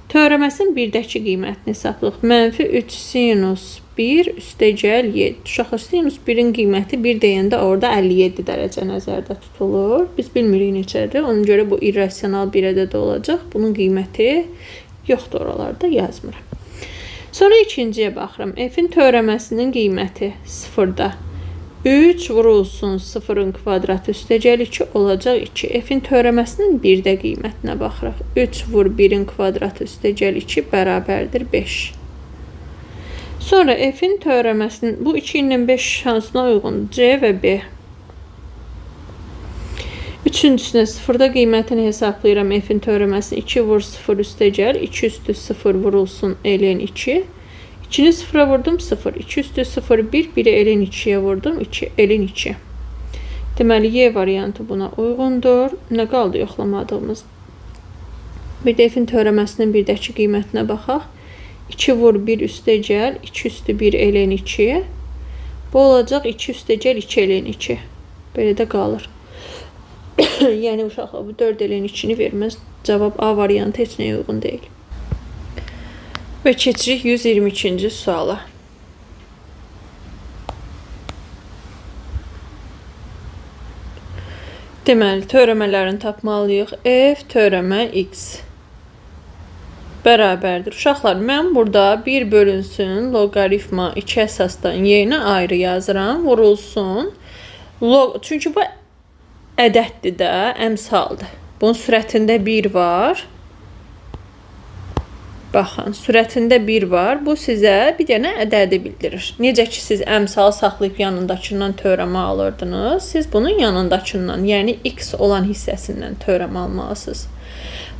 Törəməsinin birdəki qiymətini hesablayıq. Mənfi 3 sinus 1 üstəgəl 7. Uşaqlar, sinus 1-in qiyməti 1 deyəndə orada 57 dərəcə nəzərdə tutulur. Biz bilmirik neçədir. Ona görə bu irrasional bir ədəd olacaq. Bunun qiyməti yoxdur oralarda, yazmıram. Sonra ikinciyə baxıram. F-in törəməsinin qiyməti 0-da. 3 vurulsun 0-ın kvadratı üstəgəl 2 olacaq 2. F-in törəməsinin 1-də qiymətinə baxırıq. 3 vur 1-in kvadratı üstəgəl 2 bərabərdir 5. Sonra F-in törəməsinin bu 2 ilə 5 hansına uyğundur? C və B. Üçüncüsünə 0-da qiymətini hesablayıram. F-in törəməsini 2 vur 0 üstəgəl 2 üstü 0 vurulsun ln 2. 2-ni 0-a vurdum 0. 2 üstü 0 1. 1-i ln 2-yə vurdum 2. Ln 2. Deməli, Y variantı buna uyğundur. Nə qaldı yoxlamadığımız? Bir də F-in törəməsinin birdəki qiymətinə baxaq. 2 vur 1 üstəgəl 2 üstü 1 ln 2. Bu olacaq 2 üstəgəl 2 ln 2. Belə də qalır. Yəni uşaqlar, bu 4 ln 2-ni verməz. Cavab A variantı heç nəyə uyğun deyil. Və keçirik 122-ci suala. Deməli, törəmələrini tapmalıyıq. F törəmə x bərabərdir. Uşaqlar, mən burada 1 bölünsün loqaritma 2 əsasdan y-ni ayrı yazıram. Vurulsun. Çünki bu Ədəddir də, əmsaldır. Bunun sürətində 1 var. Baxın, sürətində 1 var. Bu sizə bir dənə ədədi bildirir. Necə ki, siz əmsalı saxlayıb yanındakından törəmə alırdınız, siz bunun yanındakından, yəni x olan hissəsindən törəmə almalısınız.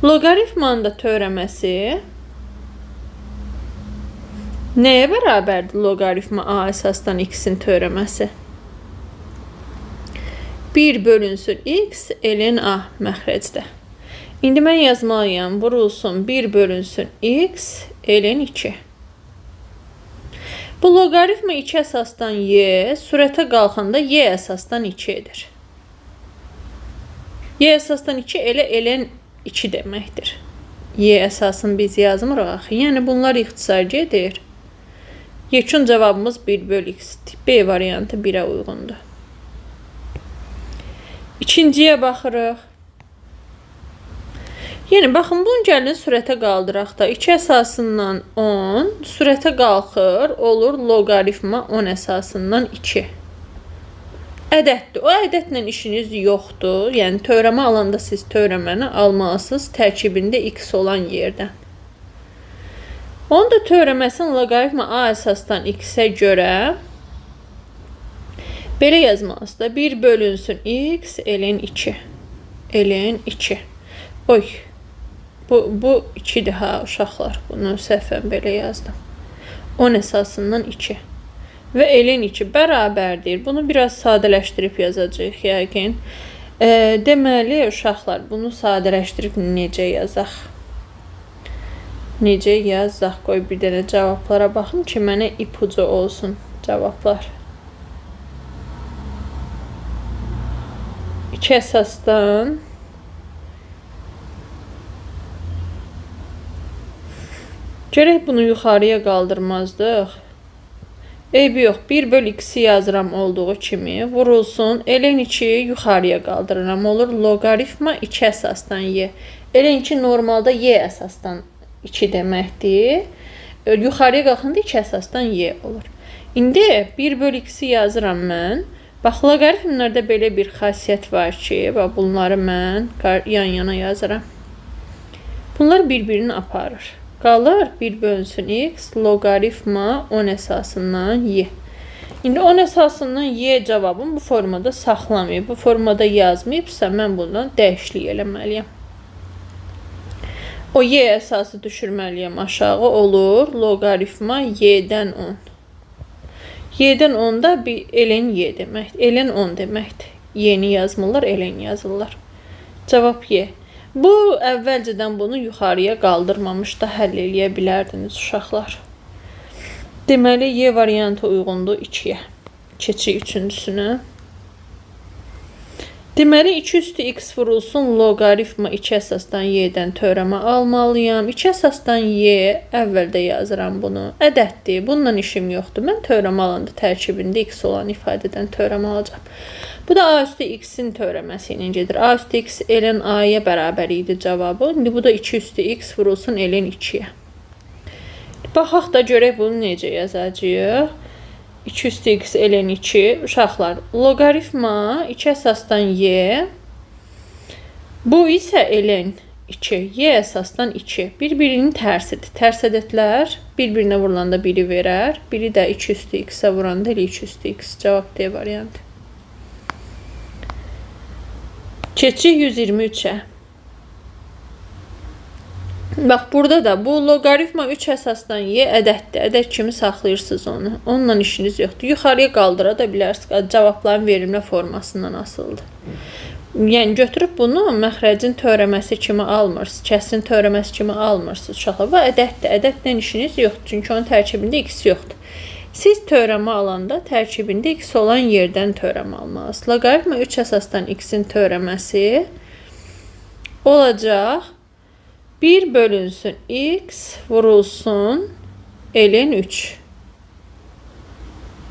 Loqaritmanın da törəməsi nəyə bərabərdir loqaritma a əsasdan x-in törəməsi? 1 bölünsün x ln a məxrəcdə. İndi mən yazmalıyam, vurulsun 1 bölünsün x ln 2. Bu loqaritma 2 əsasdan y, sürətə qalxanda y əsasdan 2 edir. Y əsasdan 2 elə ln 2 deməkdir. Y əsasını biz yazmırıq axı. Yəni bunlar ixtisar gedir. Yekun cavabımız 1 böl x-dir. B variantı 1-ə uyğundur. İkinciyə baxırıq. Yəni, baxın, bunu gəlin sürətə qaldıraq da. 2 əsasından 10 sürətə qalxır, olur loqaritma 10 əsasından 2. Ədəddir. O ədədlə işiniz yoxdur. Yəni, törəmə alanda siz törəməni almalısınız tərkibində x olan yerdən. Onun da törəməsinin loqaritma a əsasdan x-ə görə belə yazmalısınız da. 1 bölünsün x ln 2. Ln 2. Oy. Bu 2-dir ha uşaqlar. Bunu səhvən belə yazdım. 10 əsasından 2. Və ln 2 bərabərdir. Bunu biraz sadələşdirib yazacağıq yəqin. Deməli, uşaqlar, bunu sadələşdirib necə yazaq? Necə yazaq? Qoy bir dənə cavablara baxım ki, mənə ipucu olsun cavablar. 2 əsasdan görək bunu yuxarıya qaldırmazdıq. Eybi yox. 1 böl x-i yazıram olduğu kimi. Vurulsun. Ln 2 yuxarıya qaldırıram. Olur loqaritma 2 əsasdan y. Ln 2 normalda y əsasdan 2 deməkdir. Yuxarıya qalxanda 2 əsasdan y olur. İndi 1 böl x-i yazıram mən. Bax, loqaritmlərdə belə bir xasiyyət var ki, bax, bunları mən yan-yana yazıram. Bunlar bir-birini aparır. Qalır 1 bölünsün x loqaritma 10 əsasından y. İndi 10 əsasından y cavabını bu formada saxlamayıb, bu formada yazmayıbsa, mən bundan dəyişiklik eləməliyəm. O y əsası düşürməliyəm aşağı, olur loqaritma y-dən 10. Y-dən 10 da bir ln y deməkdir. Ln 10 deməkdir. Y-ni yazmırlar, ln yazırlar. Cavab y. Bu, əvvəlcədən bunu yuxarıya qaldırmamış da həll eləyə bilərdiniz uşaqlar. Deməli, Y variantı uyğundur 2-yə. Keçirik üçüncüsünə. Deməli, 2 üstü x vurulsun loqaritma 2 əsasdan y-dən törəmə almalıyam. 2 əsasdan y, əvvəldə yazıram bunu. Ədəddir, bununla işim yoxdur. Mən törəmə alanda tərkibində x olan ifadədən törəmə alacağam. Bu da a üstü x-in törəməsi ilə gedir. A üstü x ln a-ya bərabər idi cavabı. İndi bu da 2 üstü x vurulsun ln 2-yə. Baxaq da görək bunu necə yazacağıq. 2 üstü x ln 2. Uşaqlar, loqaritma 2 əsasdan y. Bu isə ln 2. Y əsasdan 2. Bir-birinin tərsidir. Tərs ədədlər bir-birinə vurulanda biri verər. Biri də 2 üstü x-ə vuranda elə 2 üstü x. Cavab D variantı. Keçirik 123-ə. Bax, burada da bu loqaritma 3 əsasdan y ədəddir. Ədəd kimi saxlayırsınız onu. Onunla işiniz yoxdur. Yuxarıya qaldıra da bilərsiniz. Cavabların verilmə formasından asılıdır. Yəni, götürüb bunu məxrəcin törəməsi kimi almırsınız. Kəsrin törəməsi kimi almırsınız. Uşaqlar, bu ədəddir. Ədədlə işiniz yoxdur. Çünki onun tərkibində x yoxdur. Siz törəmə alanda tərkibində x olan yerdən törəmə almalısınız. Loqaritma 3 əsasdan x-in törəməsi olacaq. 1 bölünsün x vurulsun ln 3.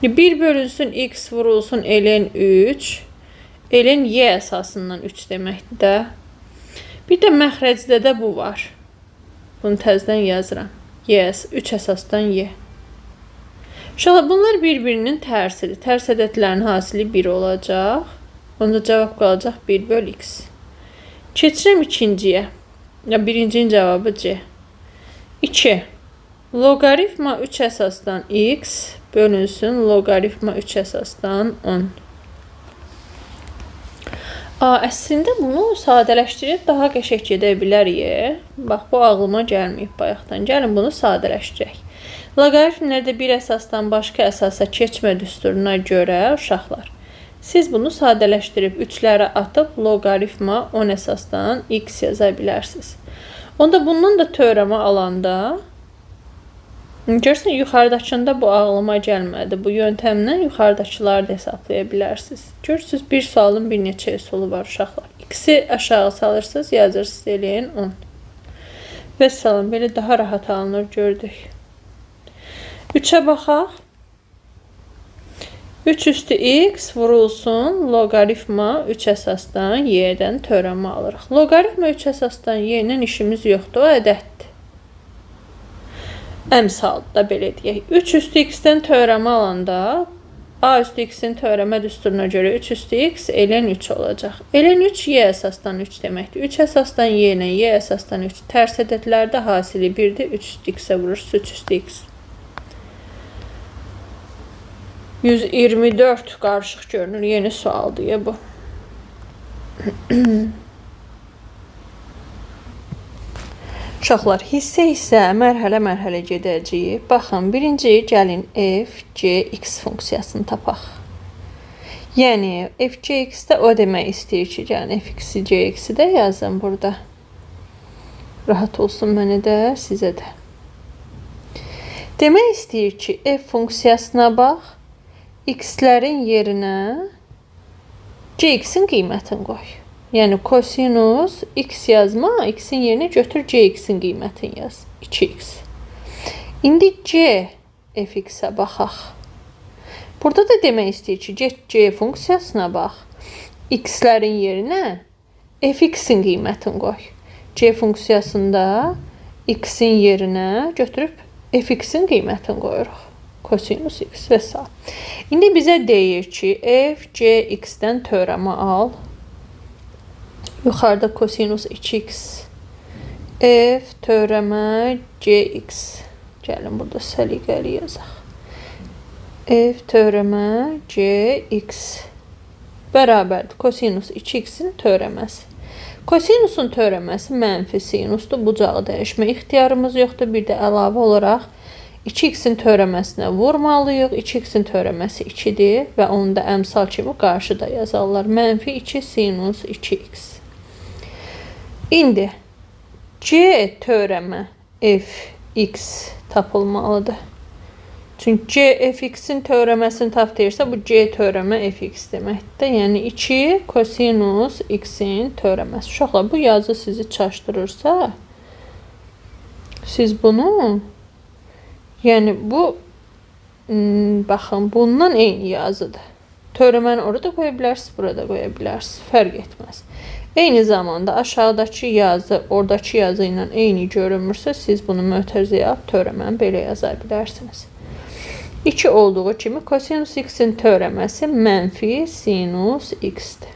1 bölünsün x vurulsun ln 3. Ln y əsasından 3 deməkdir də. Bir də məxrəcdə də bu var. Bunu təzdən yazıram. Y, 3 əsasdan y. Uşaqlar, bunlar bir-birinin tərsidir. Tərs ədədlərin hasili 1 olacaq. Onda cavab qalacaq 1 böl x. Keçirəm ikinciyə. Ya, birincinin cavabı C. 2. Loqaritma 3 əsasdan x bölünsün loqaritma 3 əsasdan 10. Əslində bunu sadələşdirib daha qəşəng gedə bilərik. Bax, bu ağlıma gəlməyib bayaqdan. Gəlin bunu sadələşdirək. Loqaritmlərdə bir əsasdan başqa əsasa keçmə düsturuna görə uşaqlar, siz bunu sadələşdirib 3-lərə atıb loqaritma 10 əsasdan x yaza bilərsiniz. Onda bundan da törəmə alanda, görürsən, yuxarıdakında bu ağlıma gəlmədi. Bu yöntəmlə yuxarıdakıları da hesablaya bilərsiniz. Görürsünüz, bir sualın bir neçə üsulu var uşaqlar. X-i aşağı salırsınız, yazırsınız, eləyin 10. Vəssalam, belə daha rahat alınır, gördük. 3-ə baxaq. 3 üstü x vurulsun loqaritma 3 əsasdan y-dən törəmə alırıq. Loqaritma 3 əsasdan y-lə işimiz yoxdur, o ədəddir. Əmsal da belə deyək. 3 üstü x-dən törəmə alanda a üstü x-in törəmə düsturuna görə 3 üstü x ln 3 olacaq. Ln 3 y əsasdan 3 deməkdir. 3 əsasdan y ilə y əsasdan 3 tərs ədədlərdə hasili 1-dir. 3 üstü x-ə vurursunuz, 3 üstü x. 124 qarışıq görünür. Yeni sual deyə bu. Uşaqlar, hissə-hissə, mərhələ-mərhələ gedəcəyik. Baxın, birinci gəlin f, g, x funksiyasını tapaq. Yəni, f, g, x-də o demək istəyir ki, gəlin f, x-i, g, x-i də yazın burada. Rahat olsun mənə də, sizə də. Demək istəyir ki, f funksiyasına bax, x-lərin yerinə gx-in qiymətini qoy. Yəni, kosinus x yazma, x-in yerinə götür gx-in qiymətini yaz. 2x. İndi c fx-ə baxaq. Burada da demək istəyir ki, get c funksiyasına bax. X-lərin yerinə fx-in qiymətini qoy. C funksiyasında x-in yerinə götürüb fx-in qiymətini qoyuruq. Kosinus x və s. İndi bizə deyir ki, f, g, x-dən törəmə al. Yuxarıda kosinus 2x, f törəmə gx. Gəlin burada səliqəli yazaq. F törəmə gx bərabərdir kosinus 2x-in törəməsi. Kosinusun törəməsi mənfi sinusdur. Bucağı dəyişmə ixtiyarımız yoxdur. Bir də əlavə olaraq 2x-in törəməsinə vurmalıyıq. 2x-in törəməsi 2-dir və onu da əmsal kimi qarşıda yazarlar. Mənfi 2 sinus 2x. İndi C törəmə fx tapılmalıdır. Çünki C fx-in törəməsini tap deyirsə, bu C törəmə fx deməkdir. Yəni 2 kosinus x-in törəməsi. Uşaqlar, bu yazı sizi çaşdırırsa, siz bunu, yəni bu, baxın, bundan eyni yazıdır. Törəməni orada qoya bilərsiniz, burada qoya bilərsiniz. Fərq etməz. Eyni zamanda aşağıdakı yazı oradakı yazı ilə eyni görünmürsə, siz bunu mötərizəyə alıb törəməni belə yaza bilərsiniz. 2 olduğu kimi kosinus x-in törəməsi mənfi sinus x-dir.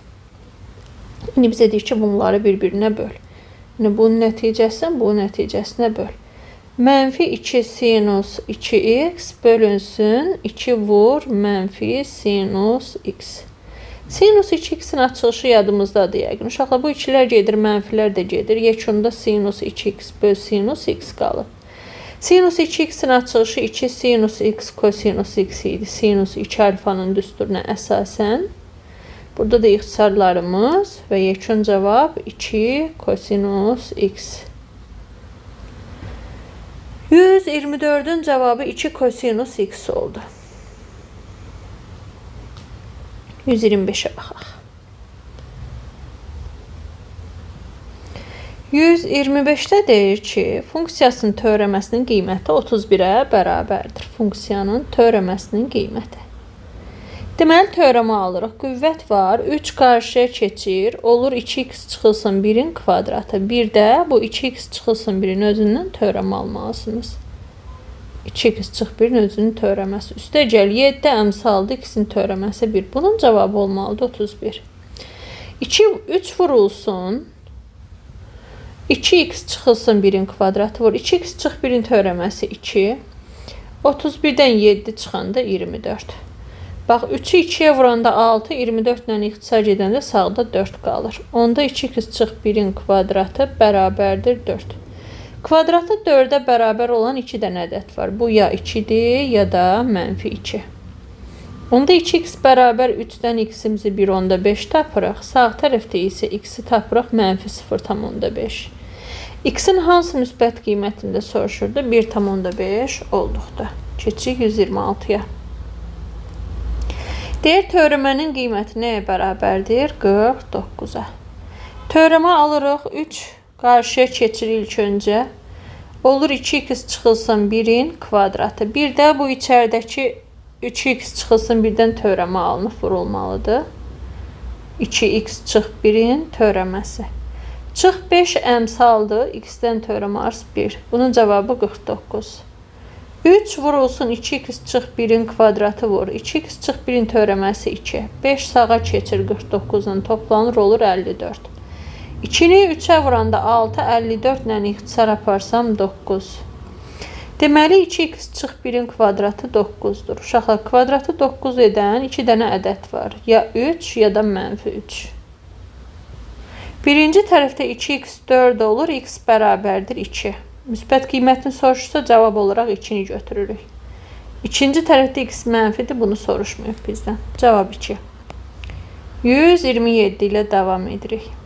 İndi bizə deyir ki, bunları bir-birinə böl. Yəni, bunun nəticəsini bunun nəticəsinə böl. Mənfi 2 sinus 2x bölünsün 2 vur mənfi sinus x. Sinus 2x-in açılışı yadımızdadır yəqin. Uşaqlar, bu ikilər gedir, mənfilər də gedir. Yekunda sinus 2x böl sinus x qalır. Sinus 2x-in açılışı 2 sinus x kosinus x idi. Sinus 2 alfanın düsturuna əsasən. Burada da ixtisarlarımız və yekun cavab 2 kosinus x. 124-ün cavabı 2 kosinus x oldu. 125'e baxaq. 125-də deyir ki, funksiyasının törəməsinin qiyməti 31-ə bərabərdir. Funksiyanın törəməsinin qiyməti. Deməli, törəmə alırıq. Qüvvət var. 3 qarşıya keçir. Olur 2x çıxılsın 1-in kvadratı. Bir də bu 2x çıxılsın 1-in özündən törəmə almalısınız. 2x çıx 1-in özünün törəməsi. Üstə gəl 7 əmsaldır x-in törəməsi 1. Bunun cavabı olmalıdır 31. 2, 3 vurulsun. 2x çıxılsın 1-in kvadratı vur. 2x çıx 1-in törəməsi 2. 31-dən 7 çıxanda 24. Bax, 3-ü 2-yə vuranda 6, 24 ilə ixtisar gedəndə sağda 4 qalır. Onda 2x çıx 1-in kvadratı bərabərdir 4. Kvadratı 4-ə bərabər olan 2 dənə ədəd var. Bu ya 2-dir, ya da mənfi 2. Onda 2x bərabər 3-dən x-imizi 1,5 tapırıq. Sağ tərəfdə isə x-i tapırıq mənfi 0,5. X-in hansı müsbət qiymətində soruşurdu? 1,5 olduqda. Keçirik 126-ya. Deyir, törəmənin qiyməti nəyə bərabərdir? 49-a. Törəmə alırıq, 3 qarşıya keçirik ilk öncə. Olur 2x çıxılsın 1-in kvadratı. Bir də bu içəridəki 3x çıxılsın 1-dən törəmə alınıb vurulmalıdır. 2x çıx 1-in törəməsi. Çıx 5 əmsaldır, x-dən törəmə arz 1. Bunun cavabı 49. 3 vurulsun 2x çıx 1-in kvadratı vur. 2x çıx 1-in törəməsi 2. 5 sağa keçir 49-la toplanır, olur 54. 2-ni 3-ə vuranda 6, 54 ilə ixtisar aparsam 9. Deməli, 2x çıx 1-in kvadratı 9-dur. Uşaqlar, kvadratı 9 edən 2 dənə ədəd var. Ya 3, ya da mənfi 3. Birinci tərəfdə 2x 4 olur, x bərabərdir 2. Müsbət qiymətini soruşursa, cavab olaraq 2-ni götürürük. İkinci tərəfdə x mənfidir, bunu soruşmayıb bizdən. Cavab 2. 127 ilə davam edirik.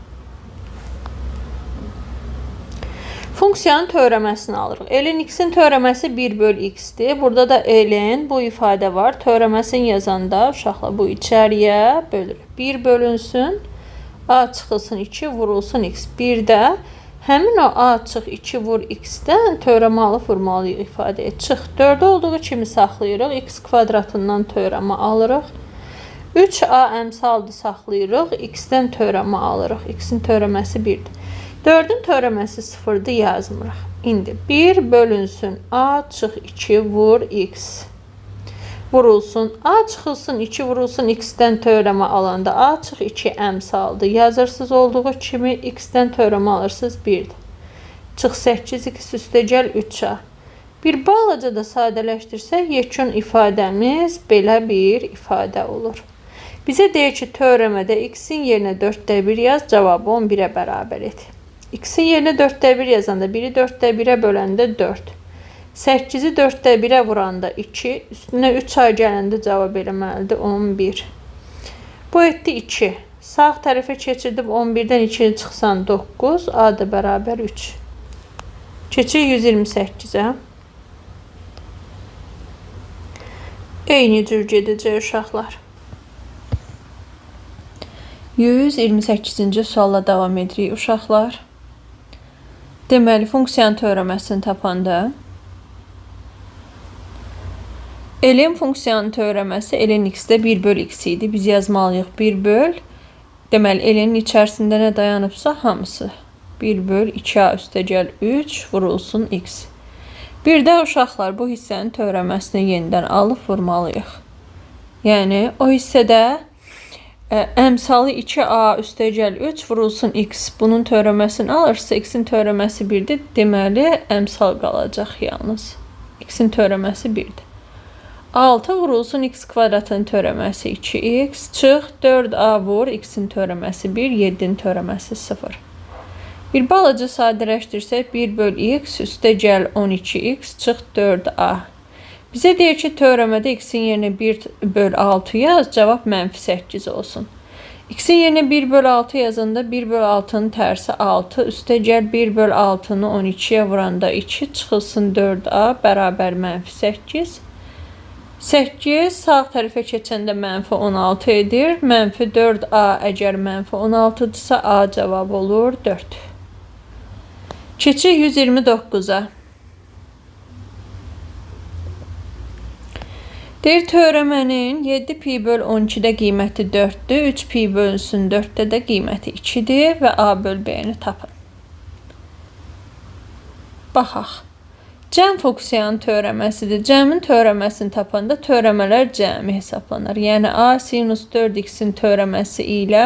Funksiyanın törəməsini alırıq. Ln x-in törəməsi 1 böl x-dir. Burada da ln bu ifadə var. Törəməsini yazanda uşaqlar bu içəriyə bölürük. 1 bölünsün, a çıxılsın 2 vurulsun x. Bir də həmin o a çıx 2 vur x-dən törəmə alıb vurmalıyıq ifadəyə. Çıx 4 olduğu kimi saxlayırıq. X kvadratından törəmə alırıq. 3a əmsaldır saxlayırıq. X-dən törəmə alırıq. X-in törəməsi 1-dir. 4-ün törəməsi 0-dır, yazmırıq. İndi 1 bölünsün a çıx 2 vur x. Vurulsun. A çıxılsın 2 vurulsun x-dən törəmə alanda a çıx 2 əmsaldır. Yazırsınız olduğu kimi x-dən törəmə alırsınız 1-dir. Çıx 8x üstəgəl 3a. Bir balaca da sadələşdirsək yekun ifadəmiz belə bir ifadə olur. Bizə deyir ki, törəmədə x-in yerinə 4-də 1 yaz, cavabı 11-ə bərabər et. X-in yerinə 4-də 1 yazanda 1-i 4-də 1-ə böləndə 4. 8-i 4-də 1-ə vuranda 2, üstünə 3a gələndə cavab eləməlidir 11. Bu etdi 2. Sağ tərəfə keçirdim 11-dən 2-ni çıxsan 9, a da bərabər 3. Keçirik 128-ə. Eyni cür gedəcək uşaqlar. 128-ci sualla davam edirik uşaqlar. Deməli, funksiyanın törəməsini tapanda ln funksiyanın törəməsi ln x-də 1 böl x idi. Biz yazmalıyıq 1 böl. Deməli, ln-in içərisində nə dayanıbsa hamısı. 1 böl 2a üstəgəl 3 vurulsun x. Bir də uşaqlar bu hissənin törəməsini yenidən alıb vurmalıyıq. Yəni, o hissədə əmsalı 2a üstəgəl 3 vurulsun x. Bunun törəməsini alırsa, x-in törəməsi 1-dir. Deməli, əmsal qalacaq yalnız. X-in törəməsi 1-dir. 6 vurulsun x kvadratının törəməsi 2x. Çıx 4a vur x-in törəməsi 1, 7-nin törəməsi 0. Bir balaca sadələşdirsək 1 böl x üstəgəl 12x çıx 4a. Bizə deyir ki, törəmədə x-in yerinə 1 böl 6 yaz, cavab mənfi 8 olsun. X-in yerinə 1 böl 6 yazanda 1 böl 6-nın tərsi 6, üstəgəl 1 böl 6-nı 12-yə vuranda 2, çıxılsın 4a bərabər mənfi 8. 8 sağ tərəfə keçəndə mənfi 16 edir. Mənfi 4a əgər mənfi 16-dırsa a cavab olur 4. Keçirik 129-a. Deyir, törəmənin 7 pi böl 12-də qiyməti 4-dür, 3 pi bölünsün 4-də də qiyməti 2-dir və a böl b-ni tapın. Baxaq. Cəm funksiyanın törəməsidir. Cəmin törəməsini tapanda törəmələr cəmi hesablanır. Yəni, a sinus 4x-in törəməsi ilə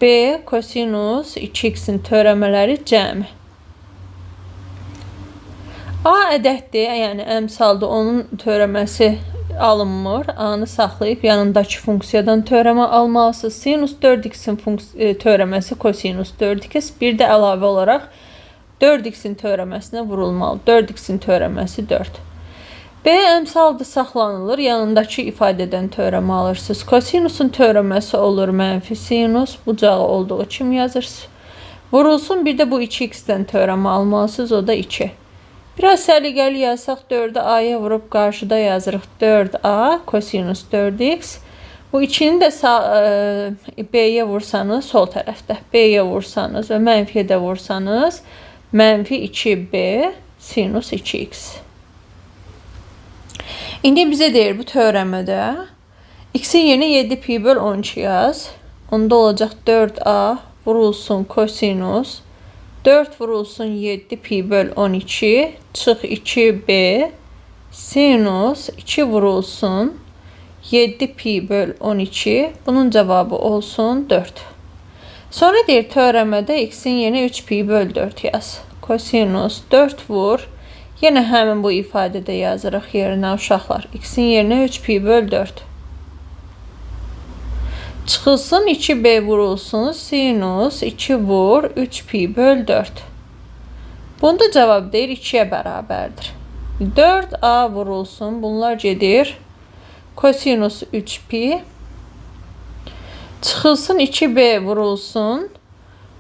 B kosinus 2x-in törəmələri cəmi. A ədəddir, yəni əmsaldır, onun törəməsi alınmır. A-nı saxlayıb yanındakı funksiyadan törəmə almalısınız. Sinus 4x-in törəməsi kosinus 4x. Bir də əlavə olaraq 4x-in törəməsinə vurulmalı. 4x-in törəməsi 4. B əmsaldır, saxlanılır. Yanındakı ifadədən törəmə alırsınız. Kosinusun törəməsi olur mənfi sinus. Bucağı olduğu kimi yazırsınız. Vurulsun, bir də bu 2x-dən törəmə almalısınız. O da 2. Biraz səliqəli yazsaq 4-ü A-ya vurub qarşıda yazırıq 4A kosinus 4x. Bu 2-ni də B-yə vursanız sol tərəfdə, B-yə vursanız və mənfiyə də vursanız mənfi 2B sinus 2x. İndi bizə deyir bu törəmədə x-in yerinə 7 pi böl 12 yaz. Onda olacaq 4A vurulsun kosinus 4 vurulsun 7 pi böl 12 çıx 2b sinus 2 vurulsun 7 pi böl 12. Bunun cavabı olsun 4. Sonra deyir törəmədə x-in yerinə 3 pi böl 4 yaz. Kosinus 4 vur. Yenə həmin bu ifadədə yazırıq yerinə uşaqlar. X-in yerinə 3 pi böl 4. Çıxılsın 2b vurulsun sinus 2 vur 3 pi böl 4. Bunda cavab deyir 2-yə bərabərdir. 4a vurulsun. Bunlar gedir. Kosinus 3 pi. Çıxılsın 2b vurulsun.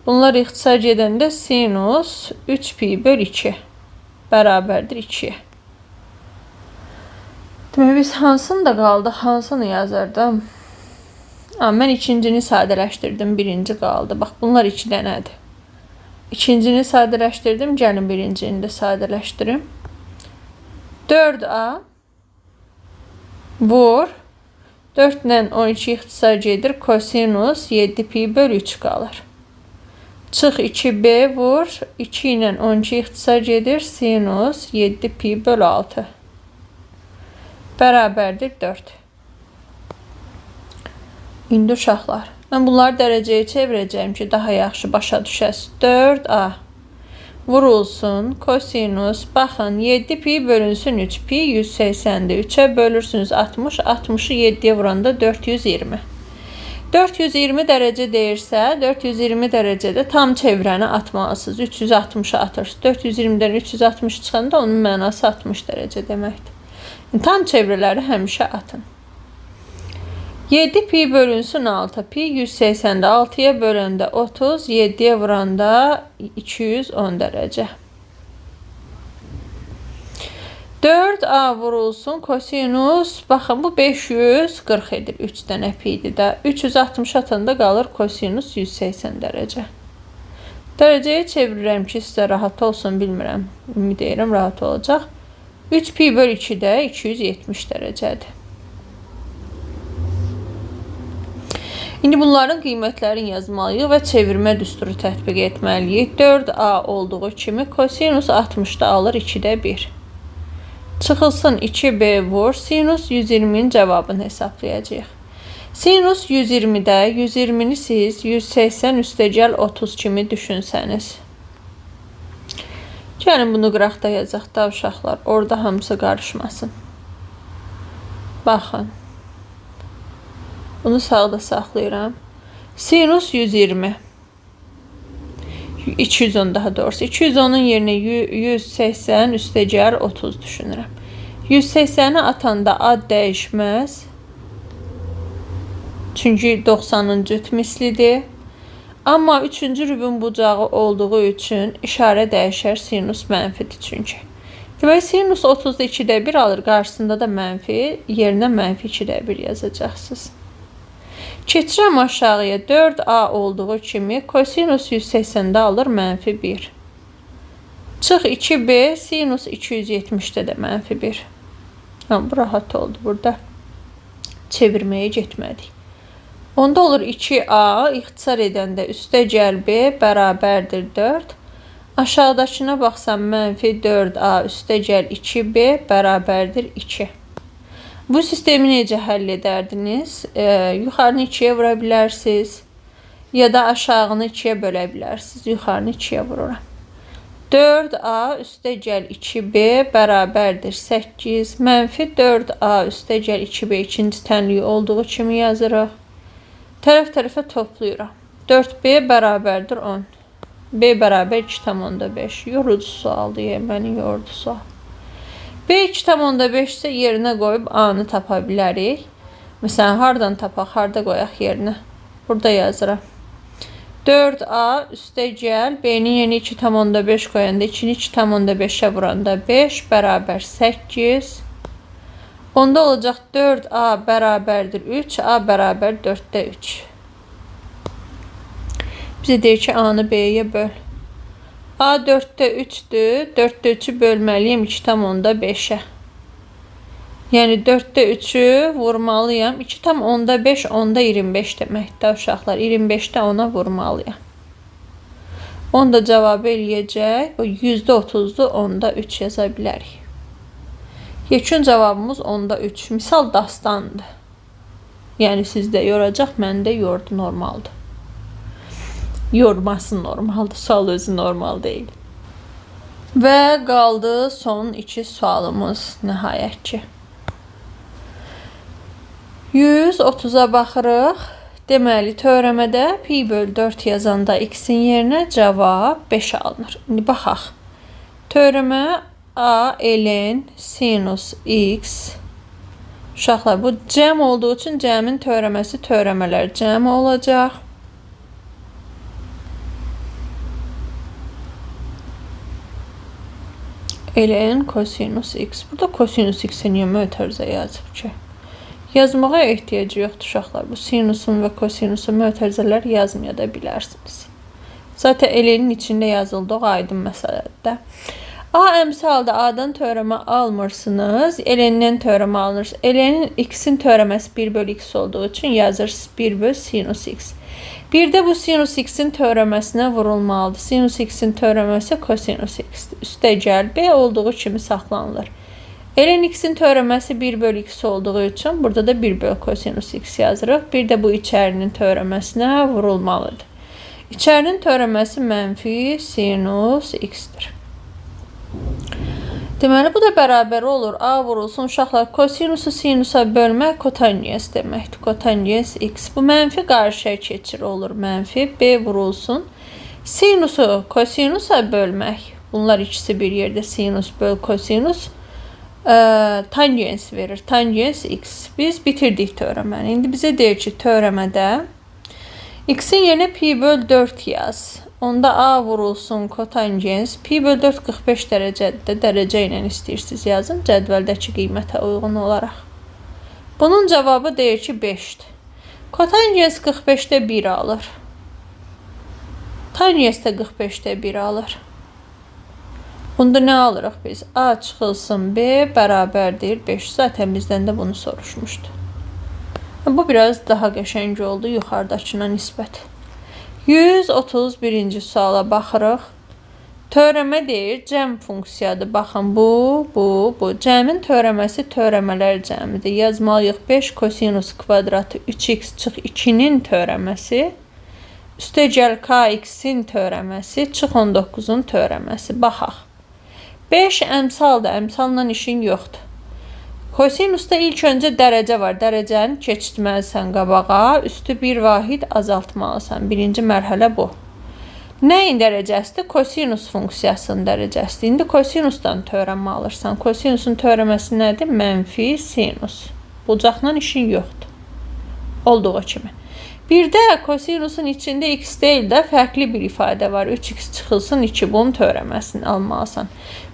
Bunlar ixtisar gedəndə sinus 3 pi böl 2 bərabərdir 2-yə. Demək biz hansını da qaldıq, hansını yazırdım? Mən ikincini sadələşdirdim, birinci qaldı. Bax, bunlar 2 dənədir. İkincini sadələşdirdim, gəlin birincini də sadələşdirim. 4A vur. 4 ilə 12 ixtisar gedir. Kosinus 7 pi böl 3 qalır. Çıx 2B vur. 2 ilə 12 ixtisar gedir. Sinus 7 pi böl 6. Bərabərdir 4. İndi uşaqlar, mən bunları dərəcəyə çevirəcəyim ki, daha yaxşı başa düşəsiniz. 4A vurulsun kosinus, baxın 7 pi bölünsün 3 pi 180-dir. 3-ə bölürsünüz 60, 60-ı 7-yə vuranda 420. 420 dərəcə deyirsə, 420 dərəcədə tam çevrəni atmalısınız. 360-ı atırsınız. 420-dən 360 çıxanda onun mənası 60 dərəcə deməkdir. Tam çevrələri həmişə atın. 7 pi bölünsün 6. Pi 180-də 6-ya böləndə 30, 7-yə vuranda 210 dərəcə. 4A vurulsun kosinus, baxın bu 540 edir. 3 dənə pi-dir də. 360 atanda qalır kosinus 180 dərəcə. Dərəcəyə çevirirəm ki, sizə rahat olsun, bilmirəm. Ümid edirəm rahat olacaq. 3 pi böl 2 də 270 dərəcədir. İndi bunların qiymətlərini yazmalıyıq və çevirmə düsturu tətbiq etməliyik. 4A olduğu kimi kosinus 60-da alır 2-də 1. Çıxılsın 2B vur. Sinus 120-nin cavabını hesablayacağıq. Sinus 120-də 120-ni siz 180 üstəgəl 30 kimi düşünsəniz. Gəlin bunu qıraqda yazaq da uşaqlar. Orada hamısı qarışmasın. Baxın. Bunu sağda saxlayıram. Sinus 120. 210 daha doğrusu. 210-un yerinə 180 üstəgəl 30 düşünürəm. 180-i atanda ad dəyişməz. Çünki 90-ın cüt mislidir. Amma 3-cü rübün bucağı olduğu üçün işarə dəyişər, sinus mənfidir çünki. Demək, sinus 30-da 2-də 1 alır, qarşısında da mənfi, yerinə mənfi 2-də 1 yazacaqsınız. Keçirəm aşağıya 4A olduğu kimi kosinus 180-də alır mənfi 1. Çıx 2B, sinus 270-də də mənfi 1. Ha, bu rahat oldu burada. Çevirməyə getmədik. Onda olur 2A, ixtisar edəndə üstə gəl B bərabərdir 4. Aşağıdakına baxsam mənfi 4A üstə gəl 2B bərabərdir 2. Bu sistemi necə həll edərdiniz? Yuxarını 2-yə vura bilərsiniz. Ya da aşağını 2-yə bölə bilərsiniz. Yuxarını 2-yə vururam. 4A üstə gəl 2B bərabərdir 8. Mənfi 4A üstə gəl 2B ikinci tənliyi olduğu kimi yazırıq. Tərəf tərəfə toplayıram. 4B bərabərdir 10. B bərabər 2,5. Yorucu sualdır, məni yordu sual. B 2,5 isə yerinə qoyub A-nı tapa bilərik. Məsələn, hardan tapaq, harda qoyaq yerinə? Burada yazıram. 4A üstə gəl, B-nin yerinə 2,5 qoyanda 2-ni 2,5-ə vuranda 5 bərabər 8. Onda olacaq 4A bərabərdir 3, A bərabər 4-də 3. Bizə deyir ki, A-nı B-yə böl. A 4-də 3-dür, 4-də 3-ü bölməliyəm 2,5-ə. Yəni 4-də 3-ü vurmalıyam. 2,5 onda 25 deməkdir uşaqlar. 25-də 10-a vurmalıyam. 10 da cavabı eləyəcək. Bu %30-dur, onda 3 yaza bilərik. Yekun cavabımız onda 3. Misal dastandır. Yəni sizdə yoracaq, məndə yordu, normaldır. Yorması normaldır, sual özü normal deyil. Və qaldı son 2 sualımız nəhayət ki. 130-a baxırıq. Deməli, törəmədə pi böl 4 yazanda x-in yerinə cavab 5 alınır. İndi baxaq. Törəmə a ln sinus x. Uşaqlar, bu cəm olduğu üçün cəmin törəməsi törəmələr cəmi olacaq. Ln kosinus x. Burada kosinus x-i niyə mötərizə yazıb ki? Yazmağa ehtiyacı yoxdur uşaqlar. Bu sinusun və kosinusun mötərizələr yazmaya da bilərsiniz. Zaten ln-in içində yazıldığı aydın məsələdir də. A əmsalda A-dan törəmə almırsınız. Ln-dən törəmə alınır. Ln-in x-in törəməsi 1 bölü x olduğu üçün yazırsınız 1 bölü sinus x. Bir də bu sinus x-in törəməsinə vurulmalıdır. Sinus x-in törəməsi kosinus x-dir. Üstə gəl B olduğu kimi saxlanılır. Ln x-in törəməsi 1 bölü x olduğu üçün burada da 1 bölü kosinus x yazırıq. Bir də bu içərinin törəməsinə vurulmalıdır. İçərinin törəməsi mənfi sinus x-dir. Deməli, bu da bərabər olur. A vurulsun uşaqlar. Kosinusu sinusa bölmək kotangens deməkdir. Kotangens x. Bu mənfi qarşıya keçir olur. Mənfi B vurulsun. Sinusu kosinusa bölmək. Bunlar ikisi bir yerdə sinus böl kosinus tangens verir. Tangens x. Biz bitirdik törəməni. İndi bizə deyir ki, törəmədə x-in yerinə pi böl 4 yaz. Onda A vurulsun kotangens. Pi böl 4 45 dərəcədir. Dərəcə ilə istəyirsiniz yazın. Cədvəldəki qiymətə uyğun olaraq. Bunun cavabı deyir ki, 5-dir. Kotangens 45-də 1 alır. Tangens də 45-də 1 alır. Bunda nə alırıq biz? A çıxılsın B bərabərdir 5. Zaten bizdən də bunu soruşmuşdu. Bu biraz daha qəşəng oldu yuxarıdakına nisbət. 131-ci suala baxırıq. Törəmə deyir, cəm funksiyadır. Baxın, bu, bu, bu. Cəmin törəməsi törəmələr cəmidir. Yazmalıyıq 5 kosinus kvadratı 3x çıx 2-nin törəməsi. Üstə gəl kx-in törəməsi, çıx 19-un törəməsi. Baxaq. 5 əmsaldır. Əmsalla işin yoxdur. Kosinusda ilk öncə dərəcə var. Dərəcəni keçirtməlisən qabağa, üstü bir vahid azaltmalısan. Birinci mərhələ bu. Nəyin dərəcəsidir? Kosinus funksiyasının dərəcəsidir. İndi kosinusdan törəmə alırsan. Kosinusun törəməsi nədir? Mənfi sinus. Bucaqla işin yoxdur. Olduğu kimi. Bir də kosinusun içində x deyil də fərqli bir ifadə var. 3x çıxılsın 2, bunun törəməsini almalısan.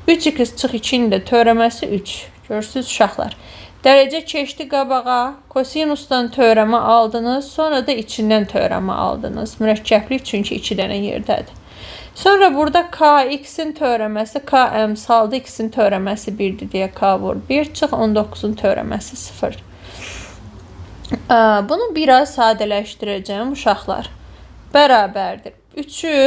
3x çıx 2-nin də törəməsi 3. Görürsünüz uşaqlar. Dərəcə keçdi qabağa, kosinusdan törəmə aldınız, sonra da içindən törəmə aldınız. Mürəkkəblik çünki 2 dənə yerdədir. Sonra burada kx-in törəməsi, k əmsaldır, x-in törəməsi 1-dir deyə k vur 1, çıx 19-un törəməsi 0. Bunu biraz sadələşdirəcəm uşaqlar. Bərabərdir. 3-ü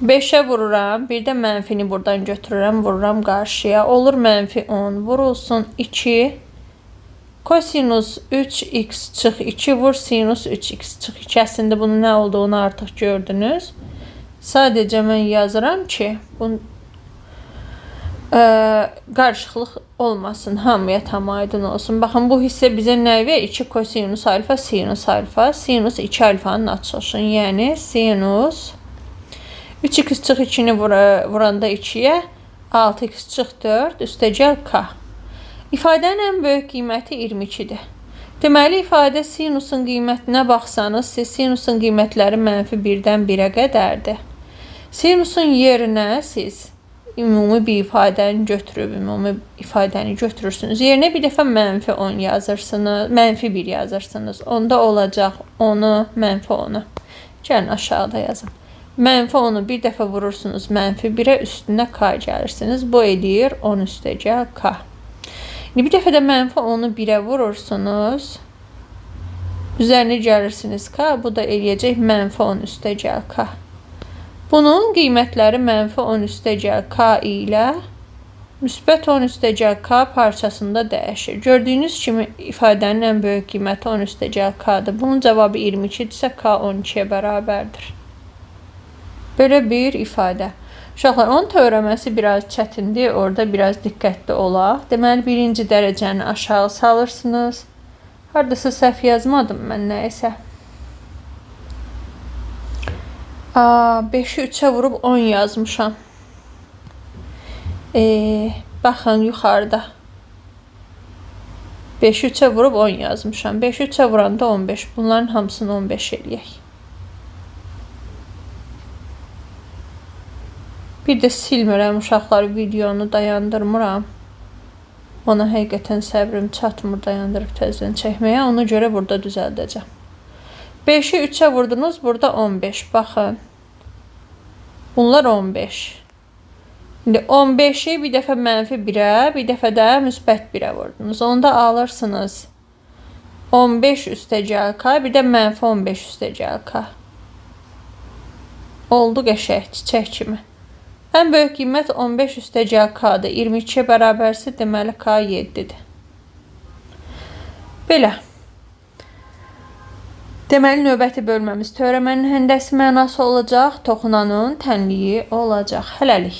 5-ə vururam, bir də mənfini buradan götürürəm, vururam qarşıya. Olur mənfi 10, vurulsun 2. Kosinus 3x çıx 2 vur sinus 3x çıx 2. Əslində bunun nə olduğunu artıq gördünüz. Sadəcə mən yazıram ki, bunun qarışıqlıq olmasın, hamıya tam aydın olsun. Baxın, bu hissə bizə nə verir? 2 kosinus alfa, sinus alfa, sinus 2 alfanın açılışını, yəni sinus 3x çıx 2-ni vuranda 2-yə, 6x çıx 4, üstəgəl k. İfadənin ən böyük qiyməti 22-dir. Deməli, ifadə sinusun qiymətinə baxsanız, siz sinusun qiymətləri mənfi 1-dən 1-ə qədərdir. Sinusun yerinə siz ümumi bir ifadəni götürüb, ümumi ifadəni götürürsünüz. Yerinə bir dəfə mənfi 10 yazırsınız, mənfi 1 yazırsınız. Onda olacaq 10-u, mənfi 10-u. Gəlin aşağıda yazın. Mənfi 10-u bir dəfə vurursunuz mənfi 1-ə, üstünə k gəlirsiniz. Bu eləyir 10 üstəgəl k. İndi bir dəfə də mənfi 10-u 1-ə vurursunuz. Üzərinə gəlirsiniz k. Bu da eləyəcək mənfi 10 üstəgəl k. Bunun qiymətləri mənfi 10 üstəgəl k ilə müsbət 10 üstəgəl k parçasında dəyişir. Gördüyünüz kimi ifadənin ən böyük qiyməti 10 üstəgəl k-dır. Bunun cavabı 22-dirsə k 12-yə bərabərdir. Belə bir ifadə. Uşaqlar, onun törəməsi biraz çətindir. Orada biraz diqqətli olaq. Deməli, birinci dərəcəni aşağı salırsınız. Haradasa səhv yazmadım mən nəyisə. 5-i 3-ə vurub 10 yazmışam. Baxın yuxarıda. 5-i 3-ə vurub 10 yazmışam. 5-i 3-ə vuranda 15. Bunların hamısını 15 eləyək. Bir də silmirəm uşaqlar, videonu dayandırmıram. Ona həqiqətən səbrim çatmır dayandırıb təzədən çəkməyə. Ona görə burada düzəldəcəm. 5-i 3-ə vurdunuz, burada 15. Baxın. Bunlar 15. İndi 15-i bir dəfə mənfi 1-ə, bir dəfə də müsbət 1-ə vurdunuz. Onda alırsınız 15 üstəgəl k, bir də mənfi 15 üstəgəl k. Oldu qəşəng, çiçək kimi. Ən böyük qiymət 15 üstəgəl k-dır. 22-yə bərabərsə, deməli k 7-dir. Belə. Deməli, növbəti bölməmiz törəmənin həndəsi mənası olacaq, toxunanın tənliyi olacaq. Hələlik.